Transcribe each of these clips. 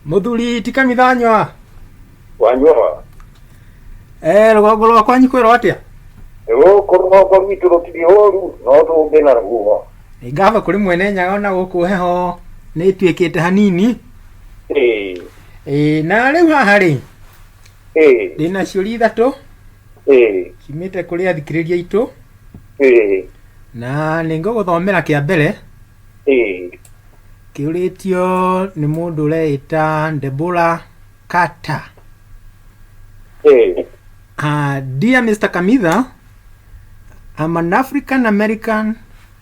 Mũthuri ti Kamithanywa. Wanyua. Eh, rũgongo rwa kwanyu kwĩrwo atĩa? Gũkũ rũgongo rwitũ rũtirĩ ũru no tũngĩ na rũhuho. Nĩ ngatho kũrĩ mwene Nyaga ona gũkũ heho nĩ ĩtuĩkĩte hanini. Ĩĩ. Ĩĩ, na rĩu haha rĩ, Ĩĩ. ndĩna ciũria ithatũ Ĩĩ. ciumĩte kũrĩ athikĩrĩria aitũ Ĩĩ. na nĩ ngũgũthomera kĩa mbere. Ĩĩ. Kĩũrĩtio nĩ mũndũ ũreĩta Deborah Carter. Ĩĩ. Dear Mr. Kamitha, I'm an African American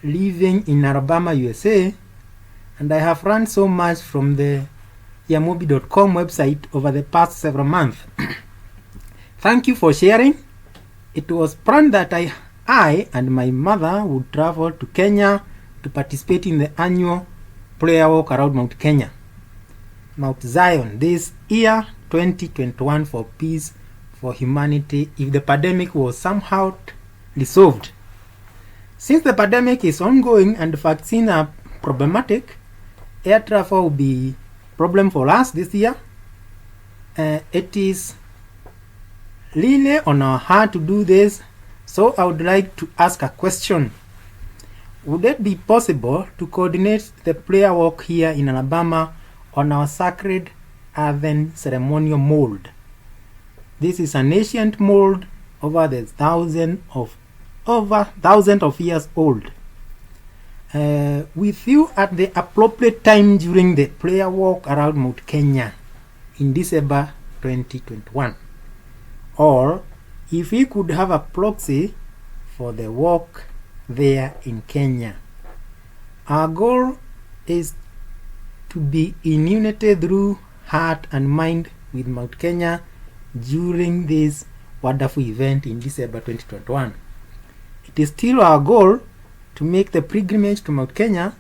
living in Alabama, USA, and I have learned so much from the yamobi.com website over the past several months. Thank you for sharing. It was planned that I and my mother would travel to Kenya to participate in the annual prayer walk around Mount Kenya, Mount Zion, this year 2021 for peace for humanity if the pandemic was somehow resolved. Since the pandemic is ongoing and vaccines are problematic, air travel will be problem for us this year. It is really on our heart to do this, so I would like to ask a question. Would it be possible to coordinate the prayer walk here in Alabama on our sacred earthen ceremonial mold? This is an ancient mold over thousand of years old. With you at the appropriate time during the prayer walk around Mount Kenya in December 2021. Or if we could have a proxy for the walk there in Kenya. Our goal is to be in unity through heart and mind with Mount Kenya during this wonderful event in December 2021. It is still our goal to make the pilgrimage to Mount Kenya,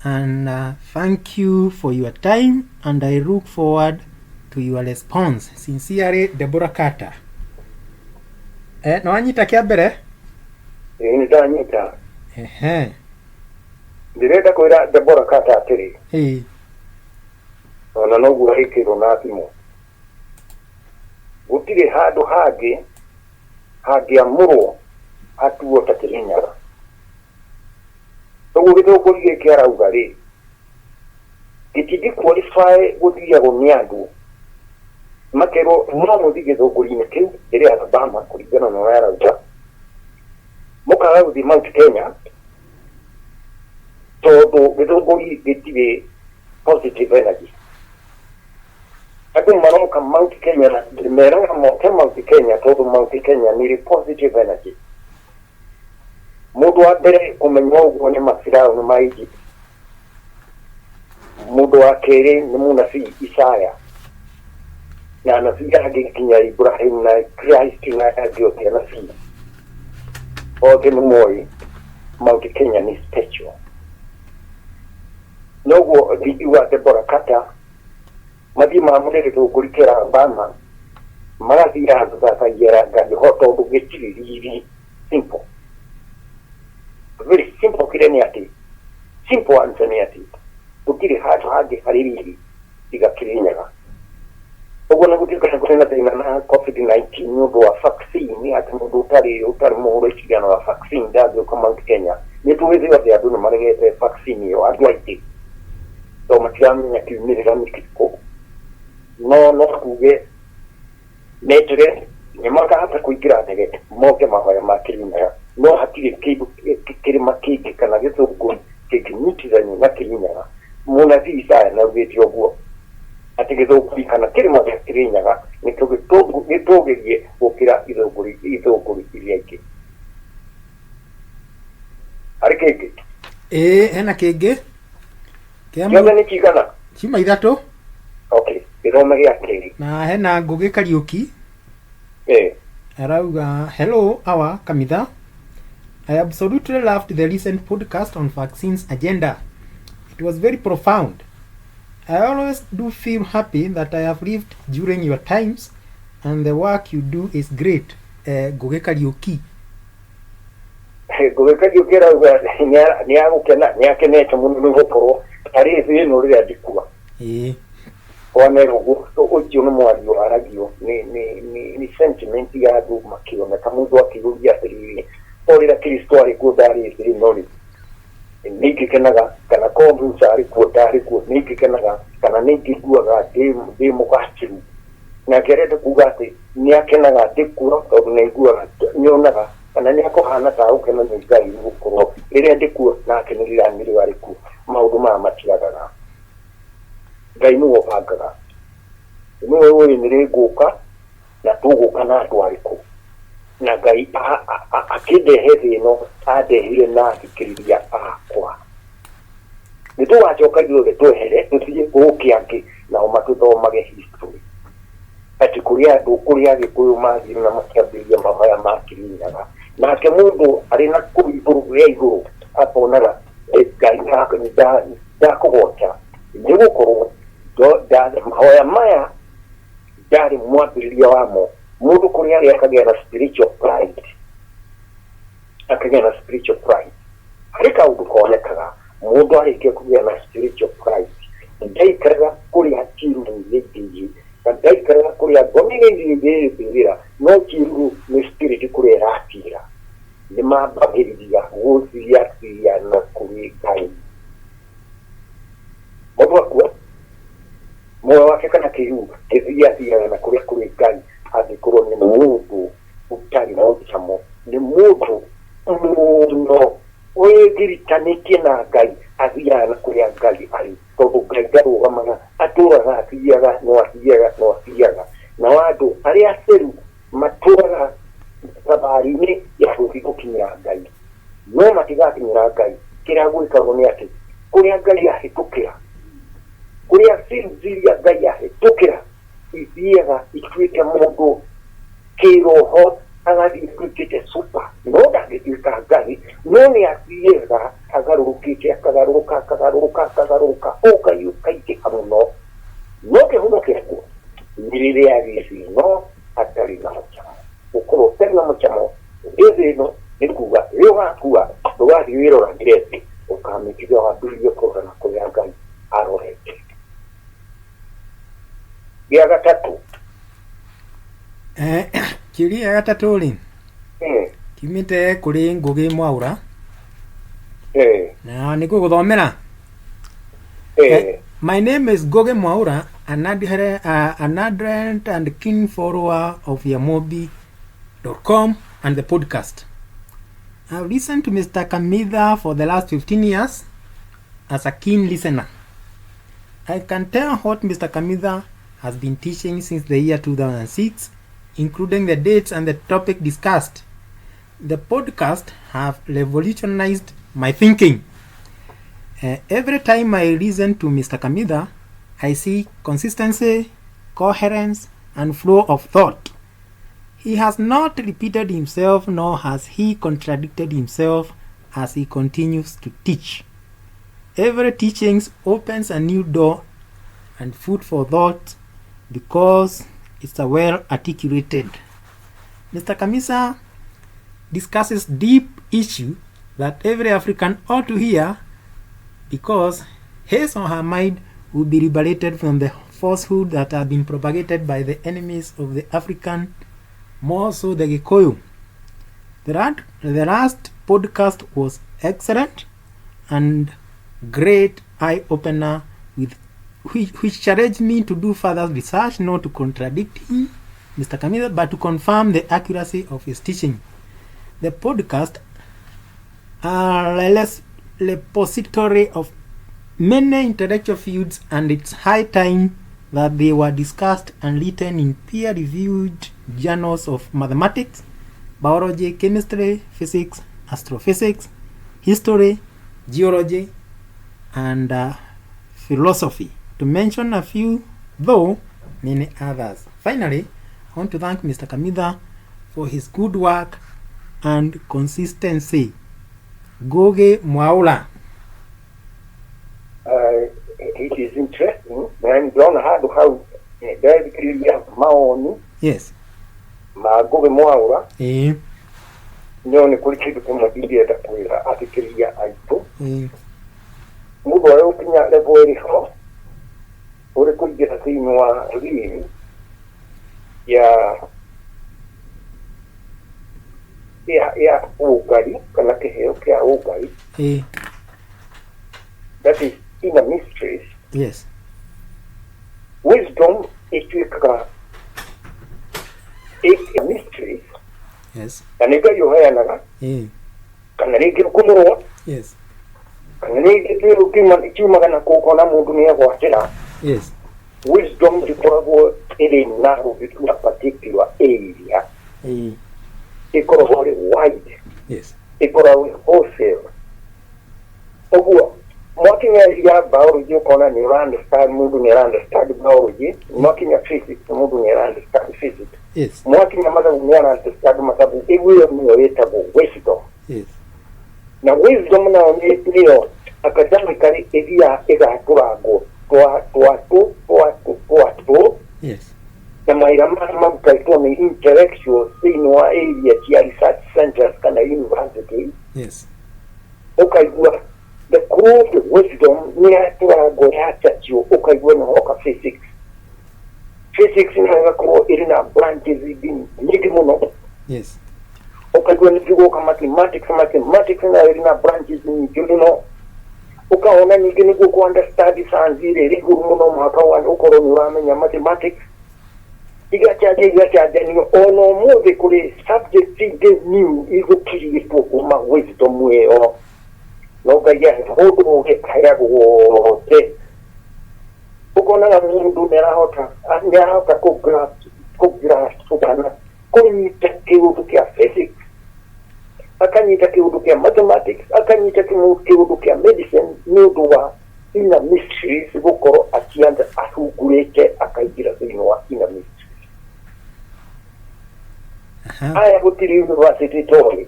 and thank you for your time, and I look forward to your response. Sincerely, Deborah Carter. Eh, no wanyita kĩa mbere? Ĩĩ, nĩ ndanyita. Ehe. Ndĩrenda kwĩra Deborah Carter atĩrĩ, ona noguo ahĩkĩrwo na thimũ, gũtirĩ handũ hangĩ hangĩamũrwo hatuo ta Kĩrĩnyaga. Ũguo gĩthũngũri gĩkĩ arauga rĩ, gĩtingĩ qualify gũthiagwo nĩ andũ makerwo no mũthiĩ gĩthũngũri-inĩ kĩu kĩrĩ Alabama kũringana na ũrĩa arauga, mũkaga gũthiĩ Mount Kenya tondũ gĩthũngũri gĩtirĩ positive energy. Andũ maroka Mount Kenya na meraga moke Mount Kenya tondũ Mount Kenya nĩ ĩrĩ positive energy. Mũndũ wa mbere kũmenya ũguo nĩ mafiraũni ma Egypt. Mũndũ wa kerĩ nĩ mũnabii Isaya na anabii angĩ nginya Ibrahim na Christ na angĩ othe, anabii othe nĩ moĩ Mount Kenya nĩ special. Noguo ndingiuga Deborah Carter mathiĩ mamũre gĩthũngũri kĩa Alabama magathiĩ gũthathaiyĩra Ngai ho tondũ gĩtirĩ riri. Simple, very simple. Kĩrĩa nĩ atĩ simple answer nĩ atĩ gũtirĩ handũ hangĩ harĩ riri tiga Kĩrĩnyaga. Ũguo nĩ gũtuĩka nĩ kũrĩ na thĩna na COVID-19 nĩ ũndũ wa vaccine, atĩ mũndũ ũtarĩ mũhũre cindano wa vaccine ndangĩũka Mount Kenya. Nĩ tũĩ thĩ yothe andũ nĩ maregete vaccine ĩyo, andũ aingĩ, tondũ matiramenya kiumĩrĩra nĩ kĩrĩkũ. No kuge metere nĩ makahota kũingĩra ndege moke mahoya ma Kĩrĩnyaga, no hatirĩ kĩndũ kĩrĩma kĩngĩ kana gĩthũngũri kĩngĩnyitithanio na Kĩrĩnyaga. Mũnabii Isaya nĩaugĩte ũguo atĩ gĩthũngũri kana kĩrĩma gĩa Kĩrĩnyaga nĩkĩo gĩtũgĩrie gũkĩra ithũngũri iria ingĩ. Harĩ kĩngĩ? Ĩĩ, hena kĩngĩ kĩa Gĩothe nĩ kigana? Ciuma ithatũ. Okay, gĩthome gĩa kerĩ. Na hena Ngũgĩ Kariũki. Arauga, "Hello, our Kamitha. I absolutely loved the recent podcast on vaccines agenda. It was very profound. I always do feel happy that I have lived during your times, and the work you do is great." Ngũgĩ Kariũki. Ngũgĩ Kariũki arauga nĩ agũkena, nĩ akenete mũno nĩ gũkorwo arĩ thĩ ĩno rĩrĩa ndikua. Wanera ũguo ũcio nĩ mwario waragio nĩ sentiment ya andũ makĩoneka mũndũ akĩũria atĩrĩrĩ, o rĩrĩa Kristo arĩ kuo ndarĩ thĩ ĩno rĩ, nĩ ingĩkenaga, kana korwo Musa arĩ kuo ndarĩ kuo nĩ ingĩkenaga, kana nĩ ingĩiguaga ndĩ mũgacĩru. Nake arenda kuga atĩ nĩ akenaga ndĩ kuo tondũ nĩ aiguaga, nĩ onaga kana nĩ akũhana ta gũkena nĩ Ngai nĩ gũkorwo rĩrĩa ndĩ kuo nake nĩ rĩrĩa arĩ kuo. Maũndũ maya matiagaga. Ngai nĩwe ũbangaga, nĩwe ũĩ nĩ rĩ ngũka na tũgũka na andũ arĩkũ. Na Ngai akĩndehe thĩ ĩno andehire na athikĩrĩria akwa. Nĩ tũgacoka ithuothe twehere tũthiĩ gũke angĩ nao matũthomage history atĩ kũrĩ andũ, kũrĩ Agĩkũyũ mathire na makĩambĩrĩria mahoya ma Kĩrĩnyaga, nake mũndũ arĩ na kũu igũrũ rĩa igũrũ akonaga Ngai ndakũgoca nĩ gũkorwo mahoya maya ndarĩ mwambĩrĩria wamo. Mũndũ kũrĩa arĩ akagĩa na spiritual pride, akagĩa na spiritual pride. Harĩ kaũndũ konekaga mũndũ arĩkia kũgĩa na spiritual pride, ndaikaraga kũrĩa kĩruru-inĩ ingĩ, na ndaikaraga kũrĩa ngoma-inĩ ingĩ mbĩrĩra, no kĩruru nĩ spirit kũrĩa ĩratira. Nĩ mambagĩrĩria gũthiathia na kũrĩ Ngai. Mũndũ akua muoyo wake kana kĩruru gĩthiathiaga na kũrĩa kũrĩ Ngai, angĩkorwo nĩ mũndũ ũtarĩ na ũcamo, nĩ mũndũ mũno wĩgiritanĩtie na Ngai, athiaga na kũrĩa Ngai arĩ, tondũ Ngai ndarũgamaga, atũraga athiaga no athiaga no athiaga. Nao andũ arĩa atheru matũraga thabarĩ-inĩ ya gũthiĩ gũkinyĩra Ngai, no matigakinyĩra Ngai. Kĩrĩa gwĩkagwo nĩ atĩ kũrĩa Ngai ahĩtũkĩra, kũrĩa fields iria Ngai ahĩtũkĩra ithiaga ituĩke mũndũ kĩroho agathiĩ atuĩkĩte super, no ndangĩtuĩka Ngai, no nĩ athiaga agarũrũkĩte, akagarũrũka, akagarũrũka, akagarũrũka, ũngai ũkaingĩha mũno. No kĩhumo kĩaguo nĩ rĩrĩa arĩ thĩ ĩno atarĩ na mũcamo. Gũkorwo ũtarĩ na mũcamo wĩ thĩ ĩno nĩ kuga rĩrĩa ũgakua ndũgathiĩ wĩroragĩre thĩ, ũkamĩtiga wambĩrĩrie kũrora na kũrĩa Ngai arorete. Gĩa gatatũ. Kĩũria gĩa gatatũ rĩ, kiumĩte kũrĩ Ngũgĩ Mwaũra, na nĩ ngũgũthomera. My name is Ngugi Mwaura, an ardent and keen follower of Yamobi.com and the podcast. I've listened to Mr. Kamitha for the last 15 years as a keen listener. I can tell what Mr. Kamitha has been teaching since the year 2006, including the dates and the topic discussed. The podcast have revolutionized my thinking. Every time I listen to Mr. Kamitha, I see consistency, coherence, and flow of thought. He has not repeated himself, nor has he contradicted himself as he continues to teach. Every teaching opens a new door and food for thought because it's a well articulated. Mr. Kamitha discusses deep issue that every African ought to hear because his or her mind will be liberated from the falsehood that have been propagated by the enemies of the African, more so the Gikuyu. The last podcast was excellent and great eye-opener with which challenged me to do further research, not to contradict him, Mr. Kamitha, but to confirm the accuracy of his teaching. The podcast are a repository of many intellectual fields, and it's high time that they were discussed and written in peer-reviewed journals of mathematics, biology, chemistry, physics, astrophysics, history, geology, and philosophy, to mention a few, though many others. Finally, I want to thank Mr. Kamitha for his good work and consistency. Ngugi Mwaura. It is interesting na ndĩrona handũ hau ndĩrethikĩrĩria mawoni ma Ngugi Mwaura. No nĩ kũrĩ kĩndũ kĩmwe ingĩenda kwĩra athikĩrĩria aitũ. Mũndũ arĩa ũkinya level ĩrĩ ho, Ũrĩ kũingĩra thĩinĩ wa realm ya ya ũngai kana kĩheo kĩa ũngai, that is inner mysteries. Wisdom ĩtuĩkaga mysteries, na nĩ Ngai ũheanaga, kana rĩngĩ kũmũrũa, kana rĩngĩ kiumaga na kũ ũkona mũndũ nĩ agwatĩra. Wisdom ĩkoragwo ĩrĩ narrow to a particular area, ĩkoragwo ĩrĩ wide, ĩkoragwo ĩ wholesale. Ũguo mwakinya ya biology, ũkona nĩ ũra understand, mũndũ nĩ ara understand biology. Mwakinya physics, mũndũ nĩ ara understand physics. Mwakinya mathabu, nĩ ara understand mathabu. Ĩguo ĩyo nĩyo ĩtagwo wisdom. Na wisdom nayo nĩyo academically ĩthiaga ĩgatũrangwo twatũ twatũ twatũ, na mawĩra maya marutĩtwo nĩ intellectuals thĩinĩ wa area cia research centers kana university. Ũkaigua the crude wisdom nĩ yatũrangwo, yachachio, ũkaigua nĩ hoka physics. Physics nayo ĩgakorwo ĩrĩ na branches ingĩ nyingĩ mũno. Ũkaigua ningĩ gũka mathematics. Mathematics nayo ĩrĩ na branches nyingĩ mũno. Ũkaona ningĩ nĩguo kũ understand science ĩrĩa ĩrĩ igũrũ mũno, mũhaka ũkorwo nĩ ũramenya mathematics. Igacanja igacanjanio. Ona ũmũthĩ kũrĩ subject ingĩ new igũkirĩtwo kuma wisdom ĩyo. No Ngai ahe mũndũ ũgĩ, aheagwo wothe. Ũkonaga mũndũ nĩ arahota kũ grasp kana kũnyita kĩũndũ kĩa physics, akanyita kĩũndũ kĩa mathematics, akanyita kĩũndũ kĩa medicine, nĩ ũndũ wa inner mysteries gũkorwo akianda ahungurĩte akaingĩra thĩinĩ wa inner mysteries. Aya gũtirĩ university toĩ.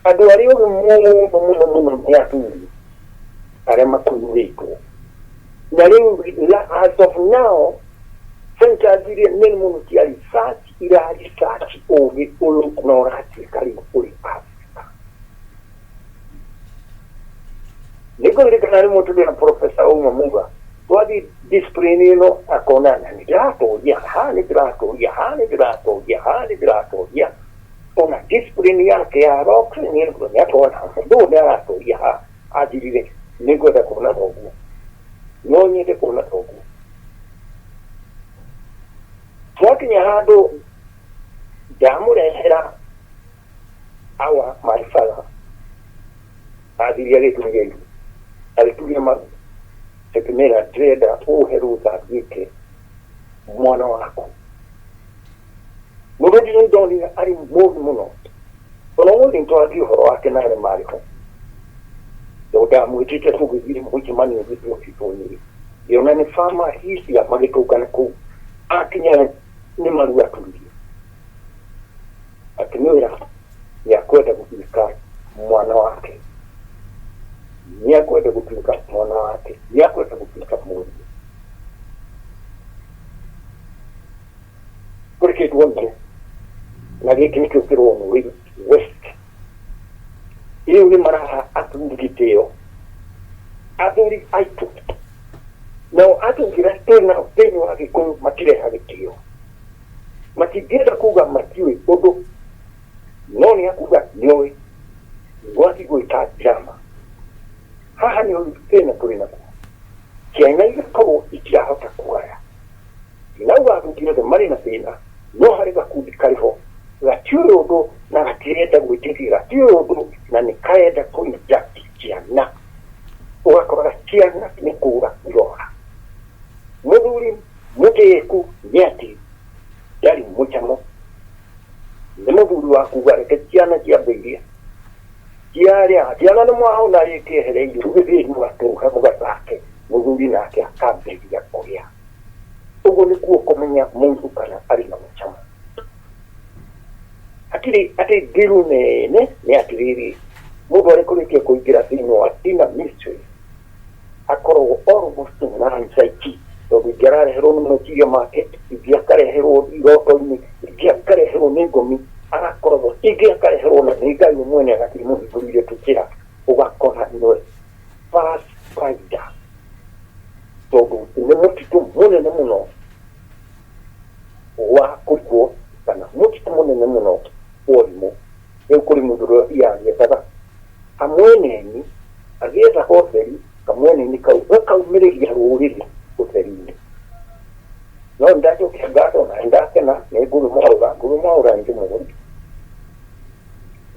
Andũ arĩa ogĩ mũno mũno mũno nĩ athuri arĩa makunyurĩtwo. Na rĩu as of now, centers iria nene mũno cia research ira research ũgĩ ũyũ na ũratuĩka rĩu ũrĩ Africa. Nĩngũririkana rĩmwe tũrĩ na Professor Ouma Muga, twathiĩ discipline ĩno, akona na nĩ ndĩratũria haha, nĩ ndĩratũria haha, nĩ ndĩratũria haha, nĩ ndĩratũria. Ona discipline yake ya rocks nĩ akona mũndũ ũyũ nĩ aratũria haha. Anjĩrire, "Nĩngwenda kuona thoguo, no nyende kuona thoguo." Twakinya handũ ndamũrehera our my father, athirie agĩturia iru, agĩturia maru, akĩmĩra, "Ndĩrenda ũhe rũtha nduĩke mwana waku." Mũndũ ũcio nĩndonire arĩ mũũgĩ mũno. Ona ũmũthĩ nĩtwaragia ũhoro wake na arĩa marĩ ho, tondũ ndamwĩtĩte tũgĩthiĩ mũcemanio ũngĩ twokĩtwo Nyĩrĩ. Ngĩona nĩ bama hisia magĩtũngana kũu. Akinya nĩ maru aturirie, akĩmwĩra nĩakwenda gũtuĩka mwana wake, nĩakwenda gũtuĩka mwana wake, nĩakwenda gũtuĩka mũriũ. Kũrĩ kĩndũ onire, na gĩkĩ nĩkĩo kĩronwo rĩu West. Rĩu nĩ maraha athuri gĩtĩo, athuri aitũ. Nao athuri arĩa twĩ nao thĩinĩ wa Gĩkũyũ matireha gĩtĩo, matingĩenda kuga matiũĩ ũndũ, no nĩ akuga nĩoĩ, gwathiĩ gwĩka drama. Haha nĩ thĩna tũrĩ naguo. Ciana igakorwo itirahota kũgaya. Ndinauga athuri othe marĩ na thĩna, no harĩ gakundi karĩ ho gatiũĩ ũndũ na gatirenda gwĩtĩkia gatiũĩ ũndũ, na nĩ karenda kũ inject ciana. Ũgakoraga ciana nĩ kũra irora. Mũthuri mũtĩĩku nĩ atĩ ndarĩ mũcamo, nĩ mũthuri wa kuga, "Reke ciana ciambĩirie ciarĩa." Ciana nĩ mwahona rĩkĩehereirio, rĩu gĩthiĩ mũgatũhe mũgathake. Mũthuri nake akambĩrĩria kũrĩa. Ũguo nĩkuo kũmenya mũndũ kana arĩ na mũcamo. Hatirĩ atĩ ndiru nene. Nĩ atĩrĩrĩ, mũndũ arĩ kũrĩkia kũingĩra thĩinĩ wa inner mystery akoragwo almost non-psyche, tondũ ingĩ arareherwo nĩ meciria make, ingĩ akareherwo iroto-inĩ, ingĩ akareherwo nĩ ngomi, agakoragwo ingĩ akareherwo na nĩ Ngai we mwene agathiĩ mũhingũrĩire tũnjĩra. Ũgakora nĩwe pathfinder, tondũ nĩ mũtitũ. No ndacokia ngatho na ndakena nĩ Ngũgĩ Mwaũra. Ngũgĩ Mwaũra nĩ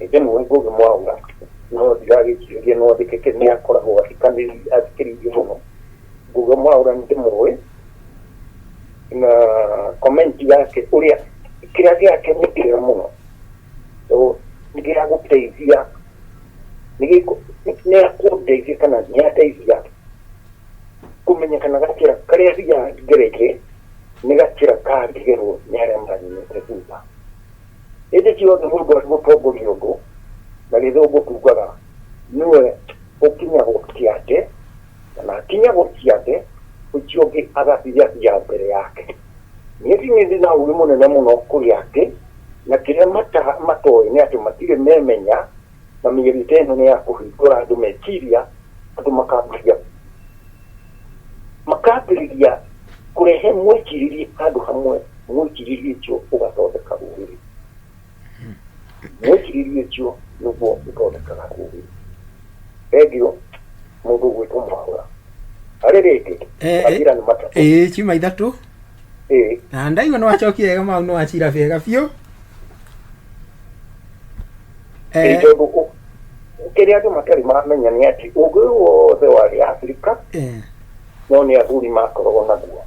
ndĩmũĩ Ngũgĩ Mwaũra, no ndiragĩkirĩria no thikĩke nĩ akoragwo athikĩrĩirie mũno. Ngũgĩ Mwaũra nĩ ndĩmũĩ na comment yake ũrĩa kĩrĩa gĩake nĩ kĩega mũno, so nĩ gĩa gũteithia, nĩ akũndeithia kana nĩ andeithia kũmenya kana gakĩra karĩa thiaga ngereire nĩ gakĩra kangĩgerwo nĩ arĩa manyumĩte thutha. Hĩndĩ ciothe mũndũ arĩ gũtongoria ũndũ na gĩthũngũ tugaga nĩwe ũkinyagwo kĩande, kana akinyagwo kĩande ũcio ũngĩ agathiathia mbere yake. Niĩ ndĩ na ũgĩ mũnene mũno kũrĩ angĩ, na kĩrĩa matoĩ nĩ atĩ matirĩ memenya, na mĩario ta ĩno nĩ ya kũhingũra andũ meciria, andũ makambĩrĩria kũrehe mwĩcirĩrie handũ hamwe, mwĩcirĩrie ũcio ũgathondeka rũrĩrĩ. Mwĩcirĩrie ũcio nĩguo ũthondekaga rũrĩrĩ. Thengiũ mũndũ ũgwĩtwo Mwaũra. Harĩ rĩngĩ majira nĩ matatũ. Ĩĩ, ciuma ithatũ. Ĩĩ. Na ndaigua nĩ wacokia wega mau, nĩ wacira wega biũ. Ĩĩ, tondũ kĩrĩa andũ matarĩ mamenya nĩ atĩ ũgĩ wothe warĩ Afrika no nĩ athuri makoragwo naguo.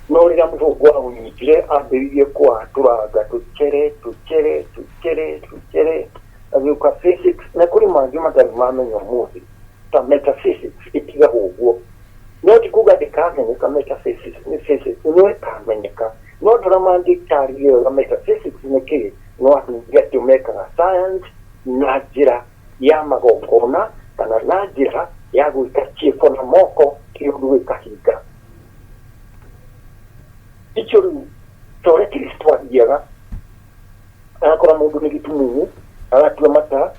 No rĩrĩa mũthũngũ aũnyitire ambĩrĩirie kũwatũranga tũcere tũcere tũcere tũcere, agĩũka physics, na kũrĩ mangĩ matarĩ mamenya ũmũthĩ ta metaphysics ĩtigagwo ũguo. No ti kuga ndĩkamenyeka, metaphysics nĩ physics no ĩkamenyeka, no andũ arĩa mangĩtarĩria wega metaphysics nĩ kĩĩ, no athuri acio mekaga science na njĩra ya magongona kana na njĩra ya gwĩka ciĩko na moko kĩũndũ gĩkahinga. Icio rĩu ta ũrĩa Kristo athiaga agakora mũndũ nĩ gĩtumumu, agatua mata,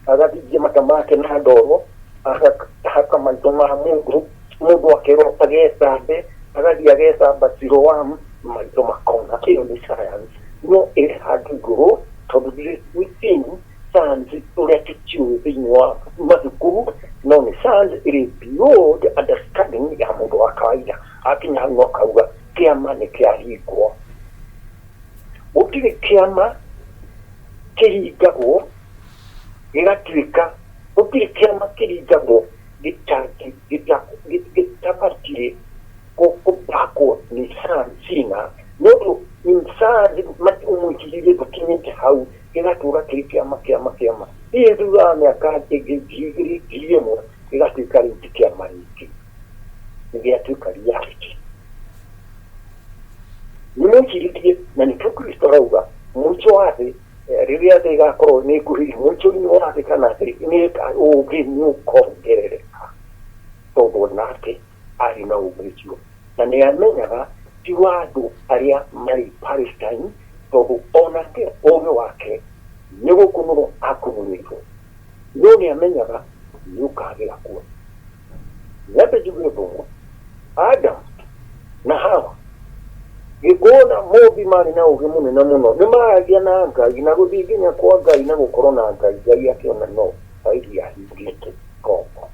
agathingia mata make na ndoro, agahaka maitho ma mũndũ, mũndũ akerwo agethambe, agathiĩ agethamba Siloam, maitho makona. Ĩyo nĩ science, no ĩrĩ handũ igũrũ tondũ ndĩrĩ within science ũrĩa tũciũĩ thĩinĩ wa mathukuru, no nĩ science ĩrĩ beyond understanding ya mũndũ wa kawaida. Akinya hau no akauga kĩama nĩ kĩahingwo. Gũtirĩ kĩama kĩhingagwo gĩgatuĩka, gũtirĩ kĩama kĩringagwo gĩtabatiĩ kũbakwo nĩ science na nĩ ũndũ science ũmũigithie ndũkinyĩte hau, gĩgatũra kĩrĩ kĩama kĩama kĩama. Hihi thutha wa mĩaka ĩngĩ 2000, 1000 gĩgatuĩka rĩu ti kĩama rĩngĩ, nĩ gĩatuĩka reality. Nĩ mwĩcirĩrie, na nĩkĩo Kristo arauga mũico wa thĩ, rĩrĩa thĩ ĩgakorwo nĩ ĩkuhĩrĩirie mũico-inĩ wa thĩ, kana thĩ ũũgĩ nĩ ũkongerereka, tondũ nake arĩ na ũũgĩ ũcio na nĩ amenyaga ti wa andũ arĩa marĩ Palestine, tondũ onake ũũgĩ wake nĩ gũkunũrwo akunũrĩtwo, no nĩ amenyaga nĩ ũkagĩra kuo. Nyambe njuge ũndũ ũmwe, Adam na Hawa gĩkũna mũmbi marĩ na ũũgĩ mũnene mũno, nĩ maragia na Ngai na gũthiĩ nginya kwa Ngai na gũkorwo na Ngai. Ngai akĩona no agĩthiĩ ahingĩte ngombo,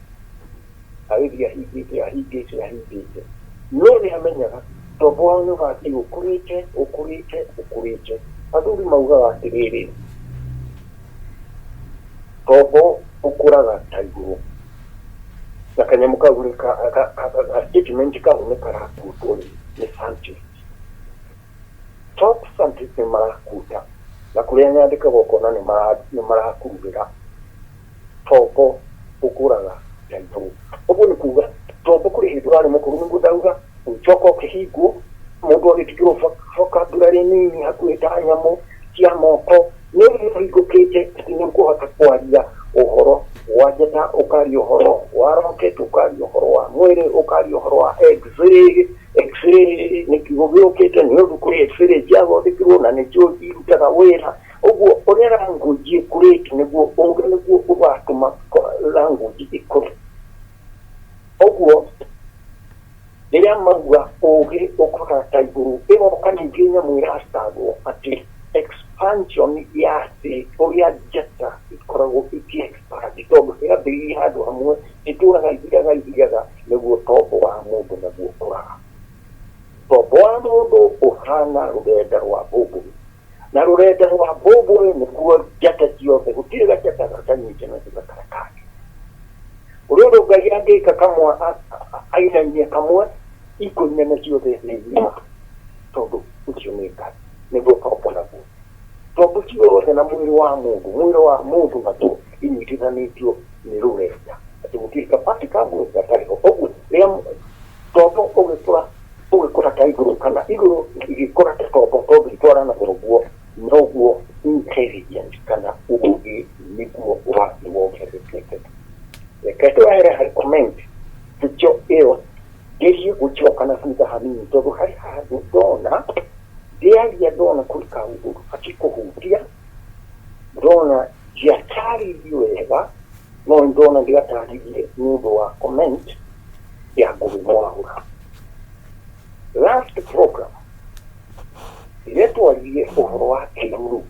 agĩthiĩ ahingĩte ahingĩte ahingĩte, no nĩ amenyaga tombo wao nĩ ũgathiĩ ũkũrĩte ũkũrĩte ũkũrĩte. Athuri maugaga atĩrĩrĩ, tombo ũkũraga ta igũrũ, na kanyamũ kau nĩ ka statement kau nĩ karakutwo nĩ scientist, top scientist nĩ marakuta, na kũrĩa nyandĩkaga ũkona nĩ marakururĩra tombo ũkũraga ta igũrũ. Ũguo nĩ kuga tombo kũrĩ hĩndĩ warĩ mũkũrũ nĩguo ndauga, ũgĩcoka ũkĩhingwo, mũndũ agĩtigĩrwo vocabulary nini hakuhĩ ta nyamũ cia moko, nĩ ũhingũkĩte atĩ nĩ ũkũhota kwaria ũhoro wa njata, ũkaria ũhoro wa rocket, ũkaria ũhoro wa mwĩrĩ, ũkaria ũhoro wa x-ray. X-ray nĩ kiugo gĩũkĩte nĩ ũndũ kũrĩ x-ray ciathondekirwo na nĩcio irutaga wĩra. Ũguo ũrĩa language ĩkũrĩte nĩguo ũgĩ nĩguo ũgatũma language ĩkũre. Ũguo rĩrĩa mauga ũgĩ ũkũraga ta igũrũ, ĩgoka ningĩ nyamũ ĩracitagwo atĩ expansion ya thĩ, ũrĩa njata ikoragwo ĩkĩ-expand, tondũ ĩrambĩrĩria handũ hamwe, ĩtũraga ithiaga ithiaga, nĩguo tombo wa mũndũ naguo ũkũraga. Tombo rũhana rũrenda rwa mbũmbũĩ na rũrenda rwa mbũmbũĩ nĩkuo njata ciothe gũtirĩ gajata gatanyitanĩte na karĩa kangĩ. Ũrĩa ũndũ Ngai angĩka kamwe ainainie kamwe ikũinana ciothe thĩ ng'ima tondũ ũcio nĩ Ngai nĩguo tombo naguo. Tombo ciothe na mwĩrĩ wa mũndũ, mwĩrĩ wa mũndũ naguo inyitithanĩtio nĩ rũrenda atĩ gũtirĩ kabati ka mwĩrĩ gatarĩ ho. Ũguo rĩrĩa tombo ũgĩkũra ũgĩkũra ta igũrũ kana igũrũ igĩkũra ta tombo tondũ itwaranaga ũguo noguo intelligence kana ũũgĩ nĩguo ũrathiĩ wongererekete. Reke twehere harĩ comment picture ĩyo ngerie gũcoka na thutha hanini tondũ harĩ handũ ndona ndĩaria ndona kũrĩ kaũndũ batiĩ kũhutia ndona ndiatarĩirie wega no ndona ndigatarĩirie nĩ ũndũ wa comment ya Ngũgĩ Mwaũra. Last program rĩrĩa twaririe ũhoro wa kĩruru,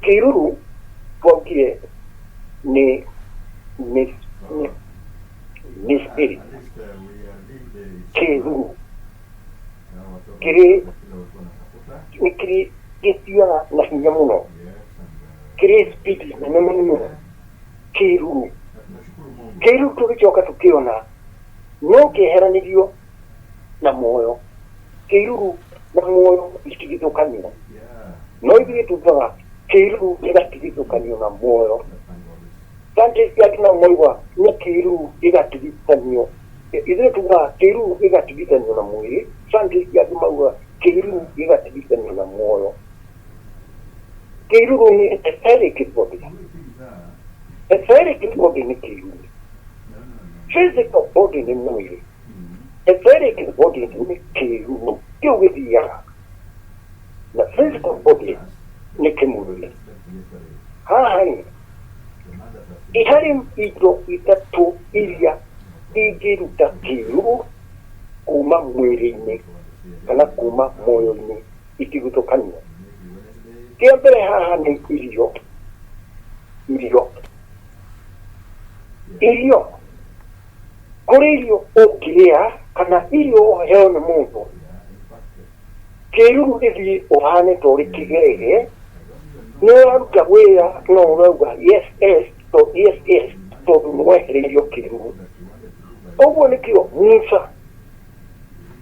kĩruru twaugire nĩ nĩ nĩ nĩ spirit kĩruru kĩrĩ nĩ kĩrĩ gĩthiaga na hinya mũno kĩrĩ speed nene mũno kĩruru kĩruru tũgĩcoka tũkĩona no kĩeheranĩrio na muoyo kĩruru na muoyo itigithũkanio no ithuĩ tugaga kĩruru gĩgatigithũkanio na muoyo. Scientists angĩ nao moiga nĩ kĩruru gĩgatigithanio ithuĩ tugaga kĩruru gĩgatigithanio na mwĩrĩ, scientists angĩ maugaga kĩruru gĩgatigithanio na muoyo. Kĩruru nĩ etheric body, etheric body nĩ kĩruru, physical body nĩ mwĩrĩ, etheric body nĩ kĩruru kĩu gĩthiaga na physical body nĩ kĩmwĩrĩ. Haha rĩ harĩ indo ithatũ iria ingĩruta kĩruru kuma mwĩrĩ-inĩ kana kuma muoyo-inĩ itigithũkanio. Kĩa mbere haha nĩ irio, irio, irio. Kũrĩ irio ũngĩrĩa kana irio ũheo nĩ mũndũ, kĩruru gĩthiĩ ũhane ta ũrĩ kĩgege, nĩ ũraruta wĩra no ũrauga yes yes to yes yes tondũ nĩ wehereirio kĩruru. Ũguo nĩkĩo Musa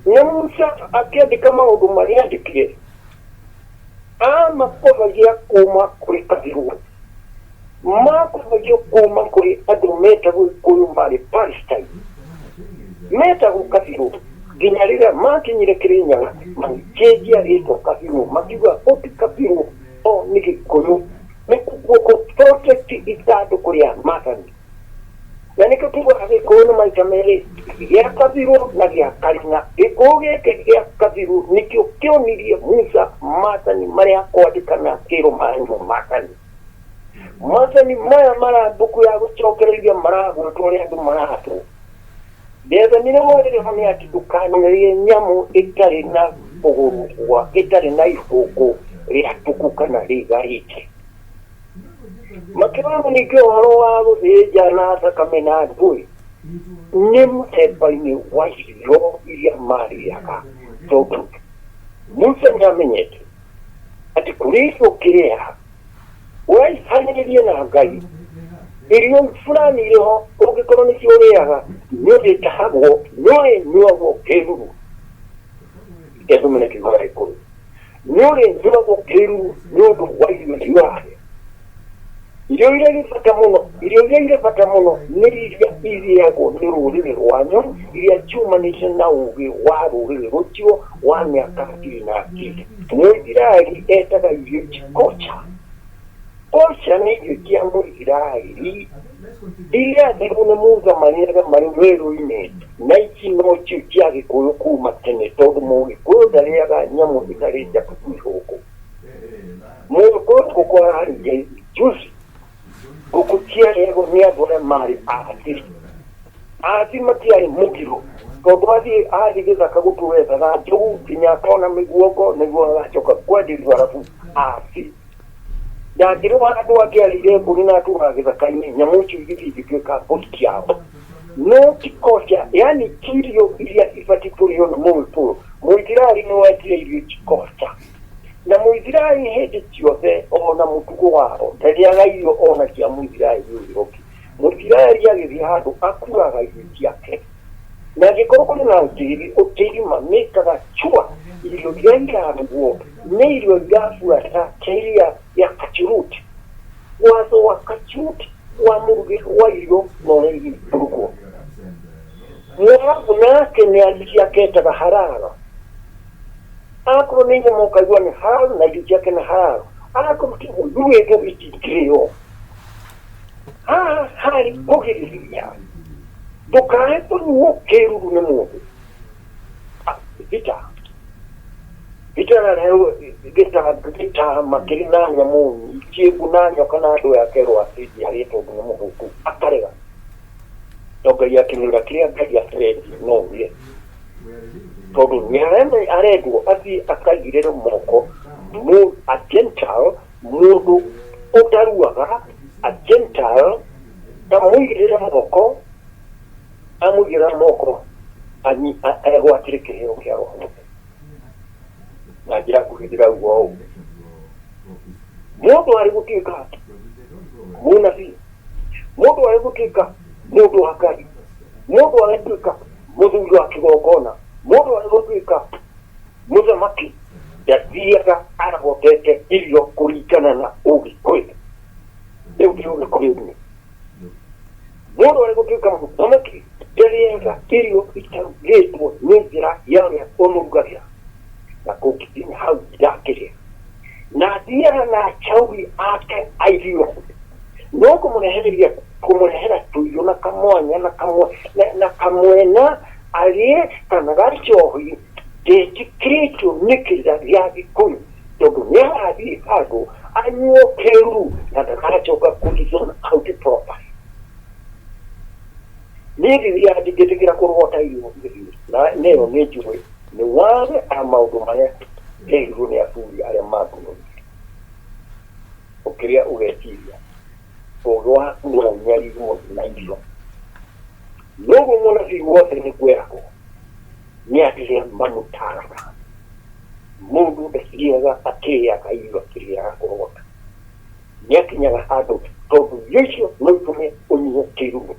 na Musa akĩandĩka maũndũ marĩa andĩkire amakobagia kuma kũrĩ kabirũ makobagia kuma kũrĩ andũ metagwo Gĩkũyũ marĩ Palestine metagwo kabirũ nginya rĩrĩa makinyire Kĩrĩnyaga magĩcenjia rĩtwa kabirũ makiuga ũti kabirũ o nĩ Gĩkũyũ nĩ kũ protect ithandũkũ rĩa maathani na nĩkĩo tugaga Gĩkũyũ nĩ maita merĩ gĩa kabirũ na gĩa karina. Gĩkũyũ gĩkĩ gĩa kabirũ nĩkĩo kĩonirie Musa maathani marĩa akwandĩka na akĩrwo maya nĩmo maathani. Maathani maya mara mbuku ya gũcokereria maragwetwo ũrĩa andũ marahatwo. Rĩathani rĩmwe rĩrĩ ho nĩ atĩ ndũkanarĩe nyamũ ĩtarĩ na kũgũrũ gwa ĩtarĩ na ibũngũ rĩatũku kana rĩgarĩte. Makĩrora ningĩ ũhoro wa gũthĩnja na thakame na ndũĩ nĩ mũthemba-inĩ wa irio iria marĩaga tondũ Musa nĩ amenyete atĩ kũrĩ irio ũngĩrĩa ũraihanĩrĩrie na Ngai irio fulani irĩ ho ũngĩkorwo nĩcio ũrĩaga nĩ ũrĩtahagwo nĩ ũrĩnyuagwo kĩruru ethumene kiugo gĩkũyũ nĩ ũrĩnyuagwo kĩruru nĩ ũndũ wa irio iria ũrarĩa. Irio iria irĩ bata mũno, irio iria irĩ bata mũno nĩ iria irĩagwo nĩ rũrĩrĩ rwanyu, iria ciumanĩte na ũũgĩ wa rũrĩrĩ rũcio wa mĩaka ngiri na ngiri. Mũisiraeli etaga irio ici kosher. Kosher nĩ irio cia Mũisiraeli iria athirwo nĩ Musa marĩaga marĩ werũ-inĩ, na ici nocio cia Gĩkũyũ kuma tene tondũ Mũgĩkũyũ ndarĩaga nyamũ ĩtarĩ njatũku ihũngũ. Mũgĩkũyũ ngũkũ ararĩire juzi, ngũkũ ciarĩagwo nĩ andũ arĩa marĩ aathi. Aathi matiarĩ mũgiro tondũ athiĩ athiĩ gĩthaka gũtua ethaga njogu nginya akona mĩguongo nĩguo agacoka kwenderio arabu aathi. Ndangĩrĩma andũ angĩ arĩire mbũri na atũraga gĩthaka-inĩ nyamũ icio igĩthiĩ igĩtuĩka mbũri ciao. No ti kosher, yani ti irio iria ibatiĩ kũrĩo nĩ Mũgĩkũyũ. Mũisiraeli Mũithiraeli nĩ wetire irio ici kosha na Mũithiraeli hĩndĩ ciothe ona mũtugo wao ndarĩaga irio ona cia Mũithiraeli ũyũ ũngĩ. Mũithiraeli agĩthiĩ handũ akuraga irio ciake na angĩkorwo kũrĩ na ũtĩri ũtĩri mamĩkaga chua irio iria irarugwo nĩ irio irabuata sheria ya kashrut, watho wa kashrut wa mũrugĩre wa irio na ũrĩa irio ikũrugwo. Mũarabu nake nĩ irio ciake etaga halal, akorwo nĩ nyama ũkaigua nĩ halal na irio ciake nĩ halal, akorwo ti ũguo rĩu itingĩrĩo. Haha harĩ kũgirĩrĩria ndũkae kũnyuo kĩruru nĩ mũndũ. Vita vita gĩtama kĩrĩ na nyamũ kĩmbu na nyoka na andũ akerwo atĩnji harĩa tondũ nĩ mũhũtu akarega. No Ngai akĩmwĩra kĩrĩa Ngai aterendia no ũrĩe, tondũ nĩ arendwo athiĩ akaigĩrĩre moko a Gentile, mũndũ ũtaruaga, a Gentile amũigĩrĩre moko, amũigĩrĩra moko egwatĩre kĩheo kĩa Roho Mũtheru. Na njĩra nguhĩ ndĩrauga ũũ, mũndũ arĩ gũtuĩka mũnabii, mũndũ arĩ gũtuĩka mũndũ wa Ngai, mũndũ arĩ gũtuĩka mũthuri wa kĩgongona, mũndũ arĩ gũtuĩka mũthamaki, ndathiaga arogotete irio kũringana na Ũgĩkũyũ. Rĩu nĩ Ũgĩkũyũ-inĩ. Mũndũ arĩ gũtuĩka mũthamaki ndarĩaga irio itarugĩtwo nĩ njĩra ya ũrĩa ũmũrugagĩra, na kũngĩkinya hau ndakĩrĩa. Na athiaga na acauri ake a irio, no kũmũrehereria kũmũrehera tũirio na kamwanya na kamwe na kamwena arĩe kana gacohi, ndetĩkĩrĩtio nĩ kĩrĩra gĩa Gĩkũyũ, tondũ nĩ arathiĩ handũ anyuo kĩruru na ndagacoka kũ out properly. Niĩ ngĩthiaga ndingĩtĩkĩra kũrogota irio ngĩthiĩ na nĩyo nĩ njũĩ nĩ wathe a maũndũ marĩa nderirwo nĩ athuri arĩa mangunũrire. Ũkĩrĩa ũgeciria ũgĩ waku no ũnyarirwo na irio. Noguo mũnabii wothe nĩ kwĩragwo nĩ arĩa mamũtaraga. Mũndũ ndathiaga akĩrĩaga irio akĩrĩaga kũrogota. Nĩ akinyaga handũ tondũ irio icio no itũme ũnyue kĩruru,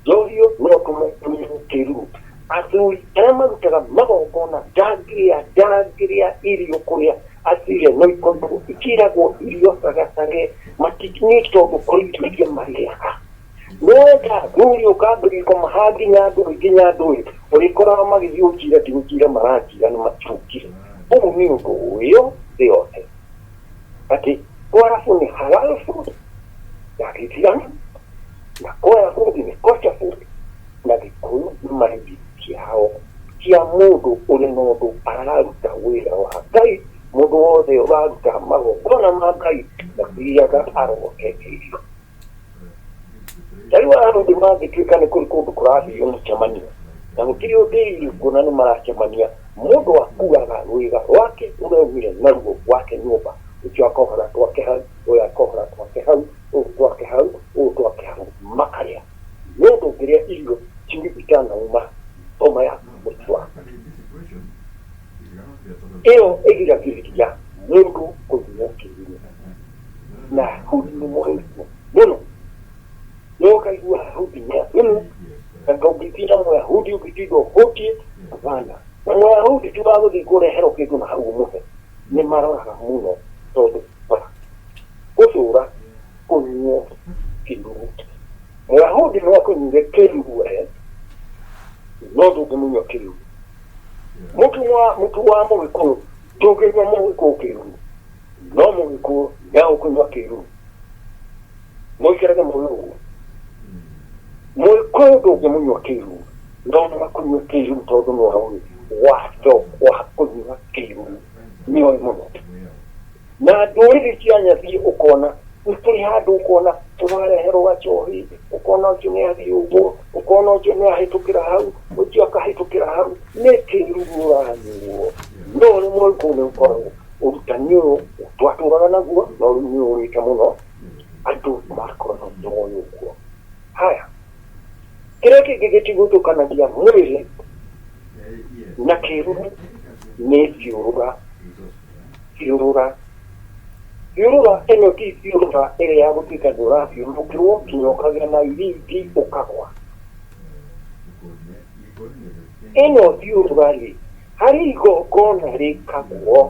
njohi no ĩtũme ũnyue kĩruru. Athuri arĩa marutaga magongona ndangĩrĩa ndangĩrĩa irio kũrĩa athire no ikorwo ikĩragwo irio cagacage nĩ tondũ kũrĩ irio iria marĩaga. No wenda athuri ũkambĩrĩria kũmaha nginya ndũĩ nginya ndũĩ ũrĩkoraga magĩthiĩ gũcira ti gũcira maracira nĩ macukire. Ũũ nĩ ũndũ ũyũ thĩ yothe atĩ Kwarabu nĩ halal food ya Gĩithĩramu na Kwayahudi nĩ kosher food na Gĩkũyũ nĩ marĩ irio ciao cia mũndũ ũrĩ na ũndũ araruta wĩra wa Ngai, mũndũ wothe ũraruta magongona ma Ngai ndathiaga arogotete irio. Ta rĩu Ayahudi mangĩtuĩka nĩ kũrĩ kũndũ kũrathiio mũcemanio na gũtirĩ ũndũ kuona nĩ maracemania, mũndũ akuaga rwĩga rwake rũrĩa aumire naruo gwake nyũmba, ũcio akohora twake hau, ũyũ akohora twake hau, ũyũ twake hau, ũyũ twake hau, makarĩa. No ndũngĩrĩa irio ciũru itanauma ngoma ya mũciĩ waku. Ĩyo ĩgiragĩrĩria mũndũ kũnyua kĩruru. Na Ayahudi nĩ moĩ ũguo mũno. No ũkaigua Ayahudi nĩ athumu, na ndũngĩthiĩ na Mũyahudi ũngĩtinda ũhũtiĩ, hapana. Na Mũyahudi ti wa gũthiĩ kũreherwo kĩndũ na hau ũmũhe. Nĩ maroraga mũno tondũ gũcũra kũnyuo kĩruru. Mũyahudi no akũnyuire kĩruru we, no ndũngĩmũnyua kĩruru. Mũtu wa Mũgĩkũyũ ndũngĩnyua Mũgĩkũyũ kĩruru, no Mũgĩkũyũ nĩ agũkũnyua kĩruru. Mũikarage mũĩ ũguo. Mũgĩkũyũ ndũngĩmũnyua kĩruru, no no akũnyue kĩruru tondũ no oĩ watho wa kũnyua kĩruru nĩ oĩ mũno. Na ndũrĩrĩ cia nyabiĩ ũkona nĩ kũrĩ handũ ũkona tũrareherwo gacohi, ũkona ũcio nĩ athiĩ ũguo, ũkona ũcio nĩ ahĩtũkĩra hau, ũcio akahĩtũkĩra hau, nĩ kĩruru ũranyuo. No rĩmwe kũu nĩ gũkoragwo ũrutani ũyũ twatũraga naguo no rĩu nĩ ũrĩte mũno, andũ makoragwo moĩ ũguo. Haya, kĩrĩa kĩngĩ gĩtigũthũkanagia mwĩrĩ na kĩruru Nĩ thiũrũra. Thiũrũra, thiũrũra ĩno ti thiũrũra ĩrĩa ya gũtuĩka nĩ ũrathiũrũrũkĩrwo nginya ũkagĩa na iringi ũkagwa. Ĩno thiũrũra rĩ, harĩ igongona rĩkagwo,